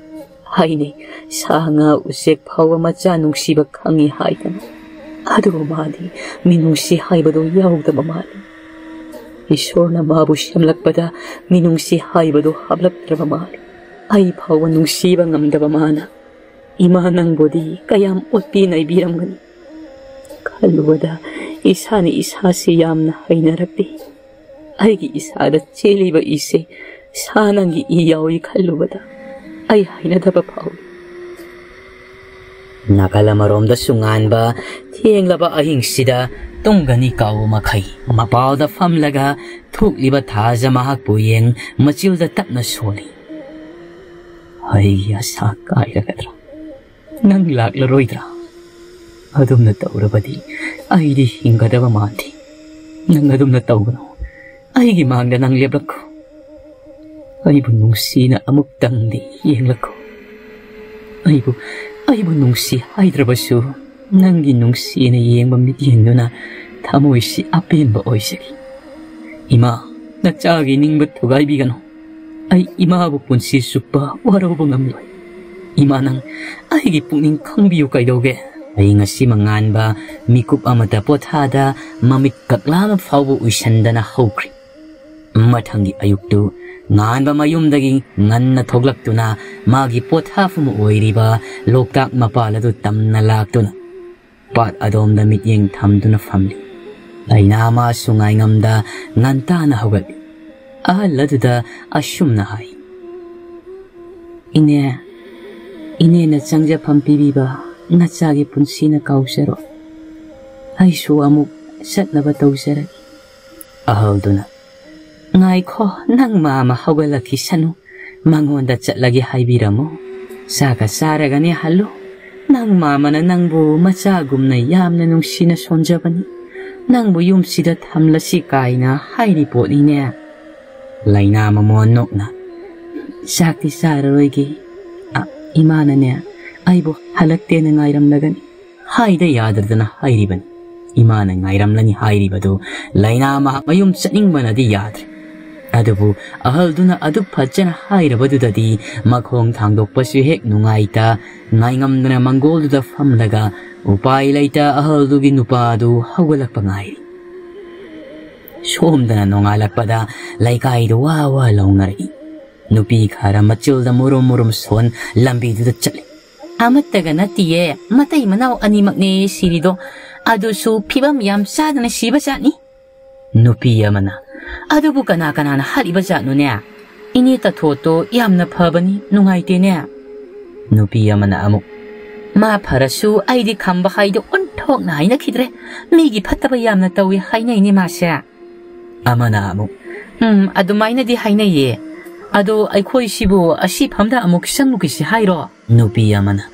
ꯍꯥꯏꯅꯩ꯫ ꯁꯥ ꯉꯥ ꯎꯆꯦꯛ ꯐꯥꯎꯕ ꯃꯆꯥ ꯅꯨꯡꯁꯤꯕ ꯈꯪꯉꯤ ꯍꯥꯏꯗꯅ꯫ ꯑꯗꯨꯕꯨ ꯃꯥꯗꯤ ꯃꯤꯅꯨꯡꯁꯤ ꯍꯥꯏꯕꯗꯨ ꯌꯥꯎꯗꯕ ꯃꯥꯜꯂꯤ꯫ ꯏꯁꯣꯔꯅ ꯃꯥꯕꯨ ꯁꯦꯝꯂꯛꯄꯗ ꯃꯤꯅꯨꯡꯁꯤ ꯍꯥꯏꯕꯗꯨ ꯍꯥꯞꯂꯛꯇ꯭ꯔꯕ ꯃꯥꯜꯂꯤ꯫ ꯑꯩ ꯐꯥꯎꯕ ꯅꯨꯡꯁꯤꯕ ꯉꯝꯗꯕ ꯃꯥꯅ꯫ "ꯏꯃꯥ, ꯅꯪꯕꯨꯗꯤ ꯀꯌꯥꯝ ꯑꯣꯠꯄꯤ ꯅꯩꯕꯤꯔꯝꯒꯅꯤ?" ꯈꯜꯂꯨꯕꯗ ꯏꯁꯥꯅ ꯏꯁꯥꯁꯤ ꯌꯥꯝꯅ ꯍꯩꯅꯔꯛꯇꯦ꯫ ꯑꯩꯒꯤ ꯏꯁꯥꯗ ꯆꯦꯜꯂꯤꯕ ꯏꯁꯦ ꯁꯥ ꯅꯪꯒꯤ ꯏ ꯌꯥꯎꯏ ꯈꯜꯂꯨꯕꯗ ꯑꯩ ꯍꯩꯅꯗꯕ ꯐꯥꯎꯏ꯫ ꯅꯥꯀꯜ ꯑꯃꯔꯣꯝꯗꯁꯨ ꯉꯥꯟꯕ ꯊꯦꯡꯂꯕ ꯑꯍꯤꯡꯁꯤꯗ ꯇꯨꯝꯒꯅꯤ ꯀꯥꯎꯕ ꯃꯈꯩ ꯃꯄꯥꯜꯗ ꯐꯝꯂꯒ ꯊꯣꯛꯂꯤꯕ ꯊꯥꯖ ꯃꯍꯥꯛꯄꯨ ꯌꯦꯡ ꯃꯆꯤꯜꯗ ꯇꯞꯅ ꯁꯣꯜꯂꯤ꯫ ꯑꯩꯒꯤ ꯑꯁꯥ ꯀꯥꯏꯔꯒꯗ꯭ꯔꯥ? ꯅꯪ ꯂꯥꯛꯂꯔꯣꯏꯗ꯭ꯔꯥ? ꯑꯗꯨꯝꯅ ꯇꯧꯔꯕꯗꯤ ꯑꯩꯗꯤ ꯍꯤꯡꯒꯗꯕ ꯃꯥꯟꯗꯦ꯫ ꯅꯪ ꯑꯗꯨꯝꯅ ꯇꯧꯒꯅꯨ꯫ ꯑꯩꯒꯤ ꯃꯥꯡꯗ ꯅꯪ ꯂꯦꯞꯂꯛꯈꯣ꯫ ꯑꯩꯕꯨ ꯅꯨꯡꯁꯤꯅ ꯑꯃꯨꯛꯇꯪꯗꯤ ꯌꯦꯡꯂꯛꯈꯣ꯫ ꯑꯩꯕꯨ, ꯑꯩꯕꯨ ꯅꯨꯡꯁꯤ ꯍꯥꯏꯗ꯭ꯔꯕꯁꯨ ꯅꯪꯒꯤ ꯅꯨꯡꯁꯤꯅ ꯌꯦꯡꯕ ꯃꯤꯠꯌꯦꯡꯗꯨꯅ ꯊꯃꯣꯏꯁꯤ ꯑꯄꯦꯟꯕ ꯑꯣꯏꯖꯈꯤ꯫ ꯏꯃꯥ, ꯅꯆꯥꯒꯤ ꯅꯤꯡꯕ ꯊꯨꯒꯥꯏꯕꯤꯒꯅꯨ꯫ ꯑꯩ ꯏꯃꯥꯕꯨ ꯄꯨꯟꯁꯤ ꯆꯨꯞꯄ ꯋꯥꯔꯧꯕ ꯉꯝꯂꯣꯏ꯫ ꯏꯃꯥ, ꯅꯪ ꯑꯩꯒꯤ ꯄꯨꯛꯅꯤꯡ ꯈꯪꯕꯤꯌꯨ ꯀꯩꯗꯧꯒꯦ? ꯑꯩ ꯉꯁꯤ ꯃꯉꯥꯟꯕ ꯃꯤꯀꯨꯞ ꯑꯃꯇ ꯄꯣꯊꯥꯗ ꯃꯃꯤꯠ ꯀꯛꯂꯥ ꯑꯃ ꯐꯥꯎꯕ ꯎꯏꯁꯟꯗꯅ ꯍꯧꯈ꯭ꯔꯦ꯫ ꯃꯊꯪꯒꯤ ꯑꯌꯨꯛꯇꯨ ꯉꯥꯟꯕ ꯃꯌꯨꯝꯗꯒꯤ ꯉꯟꯅ ꯊꯣꯛꯂꯛꯇꯨꯅ ꯃꯥꯒꯤ ꯄꯣꯊꯥꯐꯝ ꯑꯣꯏꯔꯤꯕ ꯂꯣꯛꯇꯥꯛ ꯃꯄꯥꯜ ꯑꯗꯨ ꯇꯝꯅ ꯂꯥꯛꯇꯨꯅ ꯄꯥꯠ ꯑꯗꯣꯝꯗ ꯃꯤꯠꯌꯦꯡ ꯊꯝꯗꯨꯅ ꯐꯝꯂꯤ꯫ ꯂꯩꯅꯥ ꯃꯥꯁꯨ ꯉꯥꯏꯉꯝꯗ ꯉꯟꯇꯥꯅ ꯍꯧꯒꯠꯂꯤ꯫ ꯑꯍꯜ ꯑꯗꯨꯗ ꯑꯁꯨꯝꯅ ꯍꯥꯏ, "ꯏꯅꯦ, ꯏꯅꯦꯅ ꯆꯪꯖꯐꯝ ꯄꯤꯕꯤꯕ ꯅꯆꯥꯒꯤ ꯄꯨꯟꯁꯤꯅ ꯀꯥꯎꯖꯔꯣ꯫ ꯑꯩꯁꯨ ꯑꯃꯨꯛ ꯆꯠꯅꯕ ꯇꯧꯖꯔꯒꯦ꯫" ꯑꯍꯜꯗꯨꯅ, "ꯉꯥꯏꯈꯣ, ꯅꯪ ꯃꯥꯃ ꯍꯧꯒꯠꯂꯛꯈꯤꯁꯅꯨ꯫ ꯃꯉꯣꯟꯗ ꯆꯠꯂꯒꯦ ꯍꯥꯏꯕꯤꯔꯝꯃꯣ꯫ ꯆꯥꯛꯀ ꯆꯥꯔꯒꯅꯦ ꯍꯜꯂꯨ꯫ ꯅꯪ ꯃꯥꯃꯅ ꯅꯪꯕꯨ ꯃꯆꯥꯒꯨꯝꯅ ꯌꯥꯝꯅ ꯅꯨꯡꯁꯤꯅ ꯁꯣꯟꯖꯕꯅꯤ꯫ ꯅꯪꯕꯨ ꯌꯨꯝꯁꯤꯗ ꯊꯝꯂꯁꯤ ꯀꯥꯏꯅ ꯍꯥꯏꯔꯤ ꯄꯣꯠꯅꯤꯅꯦ꯫" ꯂꯩꯅꯥ ꯃꯃꯣꯟ ꯅꯣꯛꯅ, "ꯆꯥꯛꯇꯤ ꯆꯥꯔꯔꯣꯏꯒꯦ꯫ ꯑ, ꯏꯃꯥꯅꯅꯦ ꯑꯩꯕꯨ ꯍꯜꯂꯛꯇꯦꯅ ꯉꯥꯏꯔꯝꯂꯒꯅꯤ꯫ ꯍꯥꯏꯗ ꯌꯥꯗꯗꯅ ꯍꯥꯏꯔꯤꯕꯅꯤ꯫ ꯏꯃꯥꯅ ꯉꯥꯏꯔꯝꯂꯅꯤ ꯍꯥꯏꯔꯤꯕꯗꯨ ꯂꯥꯏꯅꯥ ꯃꯍꯥꯛ ꯃꯌꯨꯝ ꯆꯠꯅꯤꯡꯕꯅꯗꯤ ꯌꯥꯗ꯭ꯔꯦ꯫ ꯑꯗꯨꯕꯨ ꯑꯍꯜꯗꯨꯅ ꯑꯗꯨꯛ ꯐꯖꯅ ꯍꯥꯏꯔꯕꯗꯨꯗꯗꯤ ꯃꯈꯣꯡ ꯊꯥꯡꯗꯣꯛꯄꯁꯨ ꯍꯦꯛ ꯅꯨꯡꯉꯥꯏꯇ, ꯉꯥꯏꯉꯝꯗꯅ ꯃꯪꯒꯣꯜꯗꯨꯗ ꯐꯝꯂꯒ ꯎꯄꯥꯏ ꯂꯩꯇ ꯑꯍꯜꯗꯨꯒꯤ ꯅꯨꯄꯥꯗꯨ ꯍꯧꯒꯠꯂꯛꯄ ꯉꯥꯏꯔꯤ꯫ ꯁꯣꯝꯗꯅ ꯅꯣꯡꯉꯥꯜꯂꯛꯄꯗ ꯂꯩꯀꯥꯏꯗꯨ ꯋꯥ ꯋꯥ ꯂꯥꯎꯅꯔꯛꯏ꯫ ꯅꯨꯄꯤ ꯈꯔ ꯃꯆꯤꯜꯗ ꯃꯨꯔꯨꯝ ꯃꯨꯔꯨꯝ ꯁꯣꯟ ꯂꯝꯕꯤꯗꯨꯗ ꯆꯠꯂꯤ꯫ "ꯑꯃꯠꯇꯒ ꯅꯠꯇꯤꯌꯦ, ꯃꯇꯩ ꯃꯅꯥꯎ ꯑꯅꯤꯃꯛꯅꯦ ꯁꯤꯔꯤꯗꯣ꯫ ꯑꯗꯨꯁꯨ ꯐꯤꯕꯝ ꯌꯥꯝ ꯆꯥꯗꯅ ꯁꯤꯕ ꯖꯥꯠꯅꯤ꯫" ꯅꯨꯄꯤ ꯑꯃꯅ, "ꯑꯗꯨꯕꯨ ꯀꯅꯥ ꯀꯅꯥꯅ ꯍꯥꯠꯂꯤꯕ ꯖꯥꯠꯅꯣꯅꯦ? ꯏꯅꯦ ꯇꯊꯣꯠꯇꯣ ꯌꯥꯝꯅ ꯐꯕꯅꯤ, ꯅꯨꯡꯉꯥꯏꯇꯦꯅꯦ꯫" ꯅꯨꯄꯤ ꯑꯃꯅ ꯑꯃꯨꯛ, "ꯃꯥ ꯐꯔꯁꯨ ꯑꯩꯗꯤ ꯈꯝꯕ ꯍꯥꯏꯗꯣ ꯑꯣꯟꯊꯣꯛꯅ ꯍꯥꯏꯅꯈꯤꯗ꯭ꯔꯦ꯫ ꯃꯤꯒꯤ ꯐꯠꯇꯕ ꯌꯥꯝꯅ ꯇꯧꯏ ꯍꯥꯏꯅꯩꯅꯦ ꯃꯥꯁꯦ꯫" ꯑꯃꯅ ꯑꯃꯨꯛ, "ꯎꯝ, ꯑꯗꯨꯃꯥꯏꯅꯗꯤ ꯍꯥꯏꯅꯩꯌꯦ꯫ ꯑꯗꯣ ꯑꯩꯈꯣꯏꯁꯤꯕꯨ ꯑꯁꯤꯐꯝꯗ ꯑꯃꯨꯛ ꯆꯪꯂꯨꯈꯤꯁꯤ ꯍꯥꯏꯔꯣ?" ꯅꯨꯄꯤ ꯑꯃꯅ,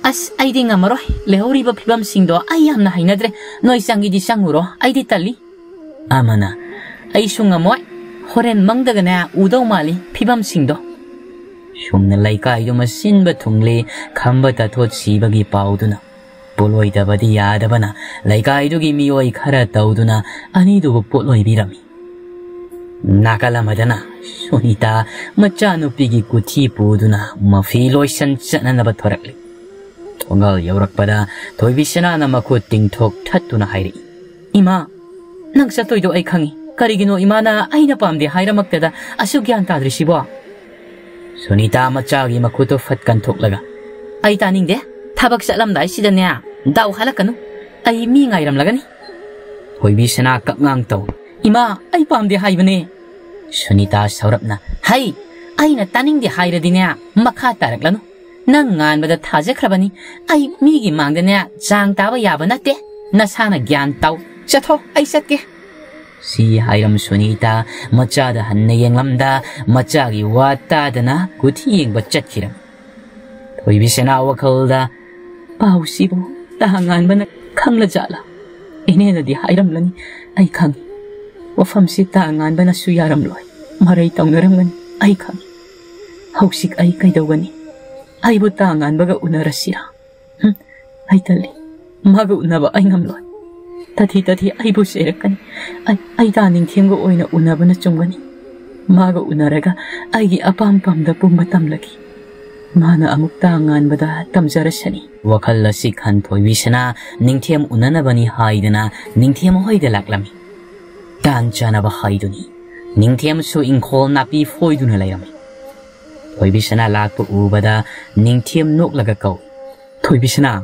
"ꯑꯁ, ꯑꯩꯗꯤ ꯉꯝꯃꯔꯣꯏ꯫ ꯂꯩꯍꯧꯔꯤꯕ ꯐꯤꯕꯝꯁꯤꯡꯗꯣ ꯑꯩ ꯌꯥꯝꯅ ꯍꯩꯅꯗ꯭ꯔꯦ꯫ ꯅꯣꯏ ꯆꯪꯒꯦꯗꯤ ꯆꯪꯉꯨꯔꯣ, ꯑꯩꯗꯤ ꯇꯜꯂꯤ꯫" ꯑꯃꯅ, "ꯑꯩꯁꯨ ꯉꯝꯃꯣꯏ꯫ ꯍꯣꯔꯦꯟ ꯃꯪꯗꯒꯅꯦ ꯎꯗꯧ ꯃꯥꯜꯂꯤ ꯐꯤꯕꯝꯁꯤꯡꯗꯣ꯫" ꯁꯨꯝꯅ ꯂꯩꯀꯥꯏꯗꯨꯃ ꯁꯤꯟꯕ ꯊꯨꯡꯂꯦ꯫ ꯈꯝꯕ ꯇꯥꯊꯣꯠ ꯁꯤꯕꯒꯤ ꯄꯥꯎꯗꯨꯅ ꯄꯣꯠꯂꯣꯏꯗꯕꯗꯤ ꯌꯥꯗꯕꯅ ꯂꯩꯀꯥꯏꯗꯨꯒꯤ ꯃꯤꯑꯣꯏ ꯈꯔ ꯇꯧꯗꯨꯅ ꯑꯅꯤꯗꯨꯕꯨ ꯄꯣꯠꯂꯣꯏꯕꯤꯔꯝꯃꯤ꯫ ꯅꯥꯀꯜ ꯑꯃꯗꯅ ꯁꯨꯅꯤꯇꯥ ꯃꯆꯥꯅꯨꯄꯤꯒꯤ ꯀꯨꯊꯤ ꯄꯨꯗꯨꯅ ꯃꯐꯤ ꯂꯣꯏꯁꯟ ꯆꯠꯅꯅꯕ ꯊꯣꯔꯛꯂꯤ꯫ ꯊꯣꯡꯒꯥꯜ ꯌꯧꯔꯛꯄꯗ ꯊꯣꯏꯕꯤꯁꯅꯥꯅ ꯃꯈꯨꯠ ꯇꯤꯡꯊꯣꯛ ꯊꯠꯇꯨꯅ ꯍꯥꯏꯔꯛꯏ, "ꯏꯃꯥ, ꯅꯪ ꯆꯠꯇꯣꯏꯗꯣ ꯑꯩ ꯈꯪꯉꯤ꯫ ꯀꯔꯤꯒꯤꯅꯣ ꯏꯃꯥꯅ ꯑꯩꯅ ꯄꯥꯝꯗꯦ ꯍꯥꯏꯔꯃꯛꯇꯗ ꯑꯁꯨꯛ ꯒ꯭ꯌꯥꯟ ꯇꯥꯗ꯭ꯔꯤꯁꯤꯕꯣ?" ꯁꯨꯅꯤꯇꯥ ꯃꯆꯥꯒꯤ ꯃꯈꯨꯠꯇꯨ ꯐꯠ ꯀꯟꯊꯣꯛꯂꯒ, "ꯑꯩ ꯇꯥꯅꯤꯡꯗꯦ꯫ ꯊꯕꯛ ꯆꯠꯂꯝꯗꯥꯏꯁꯤꯗꯅꯦ ꯗꯥꯎ ꯍꯥꯜꯂꯛꯀꯅꯨ꯫ ꯑꯩ ꯃꯤ ꯉꯥꯏꯔꯝꯂꯒꯅꯤ꯫" ꯊꯣꯏꯕꯤꯁꯅꯥ ꯀꯛꯉꯥꯡ ꯇꯧ, "ꯏꯃꯥ, ꯑꯩ ꯄꯥꯝꯗꯦ ꯍꯥꯏꯕꯅꯦ꯫" ꯁꯨꯅꯤꯇꯥ ꯁꯧꯔꯞꯅ, "ꯍꯩ, ꯑꯩꯅ ꯇꯥꯅꯤꯡꯗꯦ ꯍꯥꯏꯔꯗꯤꯅꯦ ꯃꯈꯥ ꯇꯥꯔꯛꯂꯅꯨ꯫ ꯅꯪ ꯉꯥꯟꯕꯗ ꯊꯥꯖꯈ꯭ꯔꯕꯅꯤ꯫ ꯑꯩ ꯃꯤꯒꯤ ꯃꯥꯡꯗꯅꯦ ꯆꯥꯡ ꯇꯥꯕ ꯌꯥꯕ ꯅꯠꯇꯦ꯫ ꯅꯁꯥꯅ ꯒ꯭ꯌꯥꯟ ꯇꯥꯎ꯫ ꯆꯠꯊꯣ, ꯑꯩ ꯆꯠꯀꯦ꯫" ꯁꯤ ꯍꯥꯏꯔꯝ ꯁꯨꯅꯤꯇꯥ ꯃꯆꯥꯗ ꯍꯟꯅ ꯌꯦꯡꯂꯝꯗ ꯃꯆꯥꯒꯤ ꯋꯥ ꯇꯥꯗꯅ ꯀꯨꯊꯤ ꯌꯦꯡꯕ ꯆꯠꯈꯤꯔꯝ꯫ ꯊꯣꯏꯕꯤꯁꯅꯥ ꯋꯥꯈꯜꯗ, "ꯄꯥꯎꯁꯤꯕꯨ ꯇꯥ ꯉꯥꯟꯕꯅ ꯈꯪꯂꯖꯥꯠꯂꯥ? ꯏꯅꯦꯅꯗꯤ ꯍꯥꯏꯔꯝꯂꯅꯤ, ꯑꯩ ꯈꯪꯏ꯫ ꯋꯥꯐꯝꯁꯤ ꯇꯥ ꯉꯥꯟꯕꯅꯁꯨ ꯌꯥꯔꯝꯂꯣꯏ꯫ ꯃꯔꯩ ꯇꯧꯅꯔꯝꯒꯅꯤ, ꯑꯩ ꯈꯪꯏ꯫ ꯍꯧꯖꯤꯛ ꯑꯩ ꯀꯩꯗꯧꯒꯅꯤ? ꯑꯩꯕꯨ ꯇꯥ ꯉꯥꯟꯕꯒ ꯎꯅꯔꯁꯤꯔꯥ? ꯍꯨꯝ, ꯑꯩ ꯇꯜꯂꯤ꯫ ꯃꯥꯒ ꯎꯅꯕ ꯑꯩ ꯉꯝꯂꯣꯏ꯫ ꯇꯥꯊꯤ ꯇꯥꯊꯤ ꯑꯩꯕꯨ ꯆꯩꯔꯛꯀꯅꯤ꯫ ꯑꯩ, ꯑꯩ ꯇꯥ ꯅꯤꯡꯊꯦꯝꯒ ꯑꯣꯏꯅ ꯎꯅꯕꯅ ꯆꯨꯝꯒꯅꯤ꯫ ꯃꯥꯒ ꯎꯅꯔꯒ ꯑꯩꯒꯤ ꯑꯄꯥꯝ ꯄꯥꯝꯗ ꯄꯨꯝꯕ ꯇꯝꯂꯒꯦ꯫ ꯃꯥꯅ ꯑꯃꯨꯛ ꯇꯥ ꯉꯥꯟꯕꯗ ꯇꯝꯖꯔꯁꯅꯤ꯫ ꯋꯥꯈꯜ ꯑꯁꯤ ꯈꯟ ꯊꯣꯏꯕꯤꯁꯅꯥ ꯅꯤꯡꯊꯦꯝ ꯎꯅꯅꯕꯅꯤ ꯍꯥꯏꯗꯨꯅ ꯅꯤꯡꯊꯦꯝ ꯍꯣꯏꯗ ꯂꯥꯛꯂꯝꯃꯤ꯫ ꯇꯥꯟ ꯆꯥꯅꯕ ꯍꯥꯏꯗꯨꯅꯤ꯫ ꯅꯤꯡꯊꯦꯝꯁꯨ ꯏꯪꯈꯣꯜ ꯅꯥꯄꯤ ꯐꯣꯏꯗꯨꯅ ꯂꯩꯔꯝꯃꯤ꯫ ꯊꯣꯏꯕꯤꯁꯅꯥ ꯂꯥꯛꯄ ꯎꯕꯗ ꯅꯤꯡꯊꯦꯝ ꯅꯣꯛꯂꯒ ꯀꯧꯏ, "ꯊꯣꯏꯕꯤꯁꯅꯥ,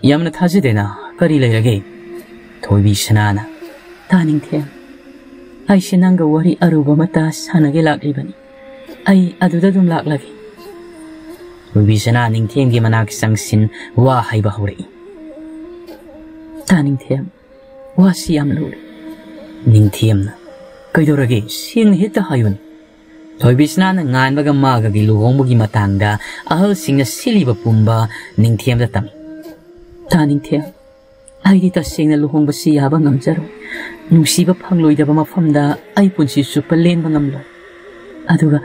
ꯌꯥꯝꯅ ꯊꯥꯖꯗꯦꯅ, ꯀꯔꯤ ꯂꯩꯔꯒꯦ?" ꯊꯣꯏꯕꯤꯁꯅꯥꯅ, "ꯇꯥ ꯅꯤꯡꯊꯦꯝ, ꯑꯩꯁꯦ ꯅꯪꯒ ꯋꯥꯔꯤ ꯑꯔꯨꯕ ꯑꯃꯇ ꯁꯥꯟꯅꯒꯦ ꯂꯥꯛꯂꯤꯕꯅꯤ꯫ ꯑꯩ ꯑꯗꯨꯗ ꯑꯗꯨꯝ ꯂꯥꯛꯂꯒꯦ꯫" ꯊꯣꯏꯕꯤꯁꯅꯥ ꯅꯤꯡꯊꯦꯝꯒꯤ ꯃꯅꯥꯛ ꯆꯪꯁꯤꯟ ꯋꯥ ꯍꯥꯏꯕ ꯍꯧꯔꯛꯏ꯫ "ꯇꯥ ꯅꯤꯡꯊꯦꯝ, ꯋꯥꯁꯤ ꯌꯥꯝ ꯂꯨꯔꯦ꯫" ꯅꯤꯡꯊꯦꯝꯅ, "ꯀꯩꯗꯧꯔꯒꯦ? ꯁꯦꯡꯅ ꯍꯦꯛꯇ ꯍꯥꯏꯌꯨꯅꯦ꯫" ꯊꯣꯏꯕꯤꯁꯅꯥꯅ ꯉꯥꯟꯕꯒ ꯃꯥꯒꯒꯤ ꯂꯨꯍꯣꯡꯕꯒꯤ ꯃꯇꯥꯡꯗ ꯑꯍꯜꯁꯤꯡꯅ ꯁꯤꯜꯂꯤꯕ ꯄꯨꯝꯕ ꯅꯤꯡꯊꯦꯝꯗ ꯇꯝꯃꯤ꯫ "ꯇꯥ ꯅꯤꯡꯊꯦꯝ, ꯑꯩꯗꯤ ꯇꯁꯦꯡꯅ ꯂꯨꯍꯣꯡꯕꯁꯤ ꯌꯥꯕ ꯉꯝꯖꯔꯣꯏ꯫ ꯅꯨꯡꯁꯤꯕ ꯐꯪꯂꯣꯏꯗꯕ ꯃꯐꯝꯗ ꯑꯩ ꯄꯨꯟꯁꯤ ꯆꯨꯞꯄ ꯂꯦꯟꯕ ꯉꯝꯂꯣꯏ꯫ ꯑꯗꯨꯒ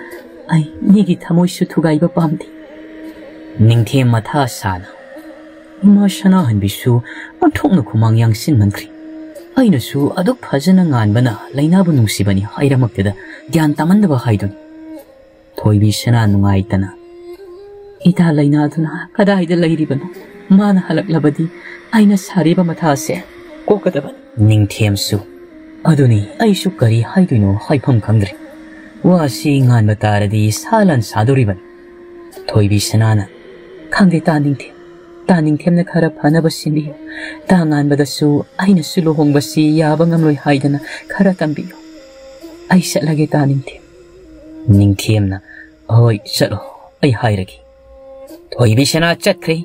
ꯑꯩ ꯃꯤꯒꯤ ꯊꯃꯣꯏꯁꯨ ꯊꯨꯒꯥꯏꯕ ꯄꯥꯝꯗꯦ꯫" ꯅꯤꯡꯊꯦꯝ ꯃꯊꯥ ꯁꯥꯅ, "ꯏꯃꯥ ꯁꯅꯥꯍꯟꯕꯤꯁꯨ ꯑꯣꯟꯊꯣꯛꯅ ꯈꯨꯃꯥꯡ ꯌꯥꯡꯁꯤꯟꯃꯟꯈ꯭ꯔꯦ꯫ ꯑꯩꯅꯁꯨ ꯑꯗꯨꯛ ꯐꯖꯅ ꯉꯥꯟꯕꯅ ꯂꯩꯅꯥꯕꯨ ꯅꯨꯡꯁꯤꯕꯅꯤ ꯍꯥꯏꯔꯃꯛꯇꯗ ꯒ꯭ꯌꯥꯟ ꯇꯥꯃꯟꯗꯕ ꯍꯥꯏꯗꯨꯅꯤ꯫" ꯊꯣꯏꯕꯤꯁꯅꯥ ꯅꯨꯡꯉꯥꯏꯇꯅ, "ꯏꯇꯥ ꯂꯩꯅꯥꯗꯨꯅ ꯀꯗꯥꯏꯗ ꯂꯩꯔꯤꯕꯅꯣ? ꯃꯥꯅ ꯍꯜꯂꯛꯂꯕꯗꯤ ꯑꯩꯅ ꯁꯥꯔꯤꯕ ꯃꯊꯥꯁꯦ ꯀꯣꯛꯀꯗꯕꯅꯤ꯫" ꯅꯤꯡꯊꯦꯝꯁꯨ, "ꯑꯗꯨꯅꯤ, ꯑꯩꯁꯨ ꯀꯔꯤ ꯍꯥꯏꯗꯣꯏꯅꯣ ꯍꯥꯏꯐꯝ ꯈꯪꯗ꯭ꯔꯦ꯫ ꯋꯥꯁꯤ ꯉꯥꯟꯕ ꯇꯥꯔꯗꯤ ꯁꯥ ꯂꯥꯟ ꯁꯥꯗꯣꯔꯤꯕꯅꯤ꯫" ꯊꯣꯏꯕꯤꯁꯅꯥꯅ, "ꯈꯪꯗꯦ ꯇꯥ ꯅꯤꯡꯊꯦꯝ, ꯇꯥ ꯅꯤꯡꯊꯦꯝꯅ ꯈꯔ ꯐꯅꯕ ꯁꯤꯟꯕꯤꯌꯨ꯫ ꯇꯥ ꯉꯥꯟꯕꯗꯁꯨ ꯑꯩꯅꯁꯨ ꯂꯨꯍꯣꯡꯕꯁꯤ ꯌꯥꯕ ꯉꯝꯂꯣꯏ ꯍꯥꯏꯗꯅ ꯈꯔ ꯇꯝꯕꯤꯌꯨ꯫ ꯑꯩ ꯆꯠꯂꯒꯦ ꯇꯥ ꯅꯤꯡꯊꯦꯝ꯫" ꯅꯤꯡꯊꯦꯝꯅ, "ꯍꯣꯏ, ꯆꯠꯂꯣ, ꯑꯩ ꯍꯥꯏꯔꯒꯦ꯫" ꯊꯣꯏꯕꯤꯁꯅꯥ ꯆꯠꯈ꯭ꯔꯦ꯫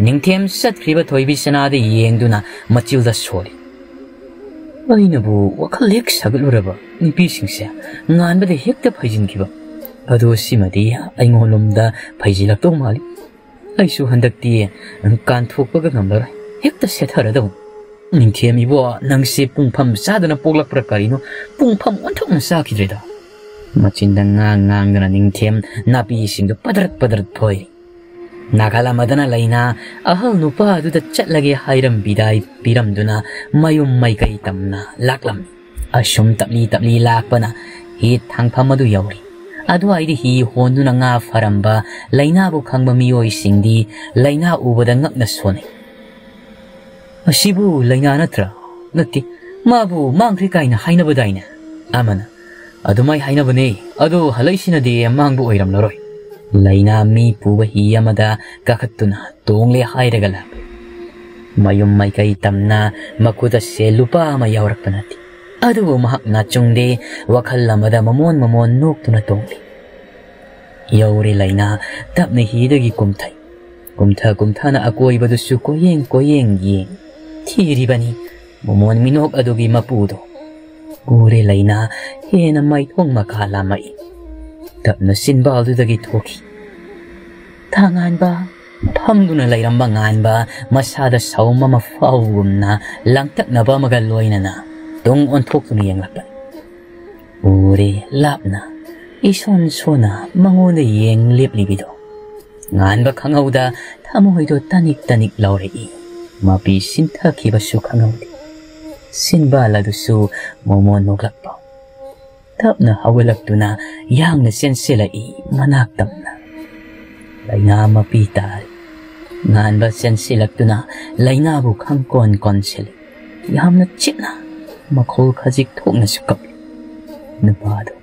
ꯅꯤꯡꯊꯦꯝ ꯆꯠꯈ꯭ꯔꯤꯕ ꯊꯣꯏꯕꯤꯁꯅꯥꯗ ꯌꯦꯡꯗꯨꯅ ꯃꯆꯤꯜꯗ ꯁꯣꯜꯂꯤ꯫ "ꯑꯩꯅꯕꯨ ꯋꯥꯈꯜ ꯍꯦꯛ ꯁꯥꯒꯠꯂꯨꯔꯕ ꯅꯨꯄꯤꯁꯤꯡꯁꯦ ꯉꯥꯟꯕꯗ ꯍꯦꯛꯇ ꯐꯩꯖꯤꯟꯈꯤꯕ꯫ ꯑꯗꯣ ꯁꯤꯃꯗꯤ ꯑꯩꯉꯣꯟꯂꯣꯝꯗ ꯐꯩꯖꯤꯜꯂꯛꯇꯧ ꯃꯥꯜꯂꯤ꯫ ꯑꯩꯁꯨ ꯍꯟꯗꯛꯇꯤ ꯀꯥꯟꯊꯣꯛꯄꯒ ꯉꯝꯂꯔꯣꯏ꯫ ꯍꯦꯛꯇ ꯁꯦꯠꯊꯔꯗꯧꯅꯤ꯫ ꯅꯤꯡꯊꯦꯝ ꯏꯕꯣ, ꯅꯪꯁꯦ ꯄꯨꯡꯐꯝ ꯆꯥꯗꯅ ꯄꯣꯛꯂꯛꯄ꯭ꯔꯥ ꯀꯔꯤꯅꯣ? ꯄꯨꯡꯐꯝ ꯑꯣꯟꯊꯣꯛꯅ ꯆꯥꯈꯤꯗ꯭ꯔꯦꯗ꯫" ꯃꯆꯤꯟꯗ ꯉꯥꯡ ꯉꯥꯡꯗꯅ ꯅꯤꯡꯊꯦꯝ ꯅꯥꯄꯤꯁꯤꯡꯗꯨ ꯄꯗ꯭ꯔꯠ ꯄꯗ꯭ꯔꯠ ꯐꯣꯏ꯫ ꯅꯥꯒꯥꯂꯝ ꯑꯗꯨꯅ ꯂꯩꯅꯥ ꯑꯍꯜ ꯅꯨꯄꯥ ꯑꯗꯨꯗ ꯆꯠꯂꯒꯦ ꯍꯥꯏꯔꯝꯕꯤꯗꯥꯏ ꯄꯤꯔꯝꯗꯨꯅ ꯃꯌꯨꯝ ꯃꯥꯏꯀꯩ ꯇꯝꯅ ꯂꯥꯛꯂꯝꯃꯤ꯫ ꯑꯁꯨꯝ ꯇꯞꯂꯤ ꯇꯞꯂꯤ ꯂꯥꯛꯄꯅ ꯍꯤ ꯊꯥꯡꯐꯝ ꯑꯗꯨ ꯌꯧꯔꯤ꯫ ꯑꯗꯨꯋꯥꯏꯗ ꯍꯤ ꯍꯣꯟꯗꯨꯅ ꯉꯥ ꯐꯥꯔꯝꯕ ꯂꯩꯅꯥꯕꯨ ꯈꯪꯕ ꯃꯤꯑꯣꯏꯁꯤꯡꯗꯤ ꯂꯩꯅꯥ ꯎꯕꯗ ꯉꯛꯅ ꯁꯣꯟꯅꯩ꯫ "ꯑꯁꯤꯕꯨ ꯂꯩꯅꯥ ꯅꯠꯇ꯭ꯔꯥ? ꯅꯠꯇꯦ, ꯃꯥꯕꯨ ꯃꯥꯡꯈ꯭ꯔꯦ ꯀꯥꯏꯅ ꯍꯥꯏꯅꯕꯗꯥꯏꯅꯦ?" ꯑꯃꯅ, "ꯑꯗꯨꯃꯥꯏ ꯍꯥꯏꯅꯕꯅꯦ, ꯑꯗꯣ ꯍꯜꯂꯛꯏꯁꯤꯅꯗꯤ ꯃꯥꯡꯕ ꯑꯣꯏꯔꯝꯂꯔꯣꯏ꯫ ꯂꯩꯅꯥ ꯃꯤ ꯄꯨꯕ ꯍꯤ ꯑꯃꯗ ꯀꯥꯈꯠꯇꯨꯅ ꯇꯣꯡꯂꯦ ꯍꯥꯏꯔꯒ ꯂꯥꯛꯂꯦ꯫ ꯃꯌꯨꯝ ꯃꯥꯏꯀꯩ ꯇꯝꯅ ꯃꯈꯨꯠ ꯑꯁꯦ ꯂꯨꯄꯥ ꯑꯃ ꯌꯥꯎꯔꯛꯄ ꯅꯠꯇꯦ꯫ ꯑꯗꯨꯕꯨ ꯃꯍꯥꯛ ꯅꯥꯆꯨꯡꯗꯦ, ꯋꯥꯈꯜ ꯑꯃꯗ ꯃꯃꯣꯟ ꯃꯃꯣꯟ ꯅꯣꯛꯇꯨꯅ ꯇꯣꯡꯂꯤ꯫ ꯌꯧꯔꯦ ꯂꯩꯅꯥ, ꯇꯞꯅ ꯍꯤꯗꯒꯤ ꯀꯨꯝꯊꯩ꯫ ꯀꯨꯝꯊ ꯀꯨꯝꯊꯅ ꯑꯀꯣꯏꯕꯗꯨꯁꯨ ꯀꯣꯏꯌꯦꯡ ꯀꯣꯏꯌꯦꯡ ꯌꯦꯡ ꯊꯤꯔꯤꯕꯅꯤ ꯃꯃꯣꯟ ꯃꯤꯅꯣꯛ ꯑꯗꯨꯒꯤ ꯃꯄꯨꯗꯣ꯫ ꯎꯔꯦ ꯂꯩꯅꯥ, ꯍꯦꯟꯅ ꯃꯥꯏꯊꯣꯡ ꯃꯀꯥ ꯂꯥꯝꯃꯛꯏ꯫ ꯇꯞꯅ ꯆꯤꯟꯕꯥꯜꯗꯨꯗꯒꯤ ꯊꯣꯛꯈꯤ꯫ "ꯊꯥꯉꯥꯟꯕ!" ꯐꯝꯗꯨꯅ ꯂꯩꯔꯝꯕ ꯉꯥꯟꯕ ꯃꯁꯥꯗ ꯁꯥꯎꯝ ꯑꯃ ꯐꯥꯎꯕꯒꯨꯝꯅ ꯂꯥꯡꯇꯛꯅꯕ ꯑꯃꯒ ꯂꯣꯏꯅꯅ ꯇꯨꯡ ꯑꯣꯟꯊꯣꯛꯇꯨꯅ ꯌꯦꯡꯂꯛꯄꯅꯤ꯫ ꯎꯔꯦ ꯂꯥꯞꯅ ꯏꯁꯣꯟ ꯁꯣꯟꯅ ꯃꯉꯣꯟꯗ ꯌꯦꯡ ꯂꯦꯞꯂꯤꯕꯤꯗꯣ꯫ ꯉꯥꯟꯕ ꯈꯪꯍꯧꯗ ꯊꯃꯣꯏꯗꯣ ꯇꯅꯤꯛ ꯇꯅꯤꯛ ꯂꯥꯎꯔꯛꯏ꯫ ꯃꯄꯤ ꯁꯤꯟꯊꯈꯤꯕꯁꯨ ꯈꯪꯍꯧꯗꯦ꯫ ꯁꯤꯟꯕꯥꯜ ꯑꯗꯨꯁꯨ ꯃꯣꯃꯣꯟ ꯅꯣꯛꯂꯛꯄ꯫ ꯇꯞꯅ ꯍꯧꯒꯠꯂꯛꯇꯨꯅ ꯌꯥꯡꯅ ꯆꯦꯟꯁꯤꯜꯂꯛꯏ ꯃꯅꯥꯛ ꯇꯝꯅ꯫ ꯂꯩꯅꯥ ꯃꯄꯤ ꯇꯥꯔꯦ꯫ ꯉꯥꯟꯕ ꯆꯦꯟꯁꯤꯜꯂꯛꯇꯨꯅ ꯂꯩꯅꯥꯕꯨ ꯈꯪꯀꯣꯟ ꯀꯣꯟꯁꯤꯜꯂꯤ꯫ ꯌꯥꯝꯅ ꯆꯤꯛꯅ ꯃꯈꯣꯜ ꯈꯖꯤꯛ ꯊꯣꯛꯅꯁꯨ ꯀꯞꯂꯤ꯫ ꯅꯨꯄꯥꯗꯨ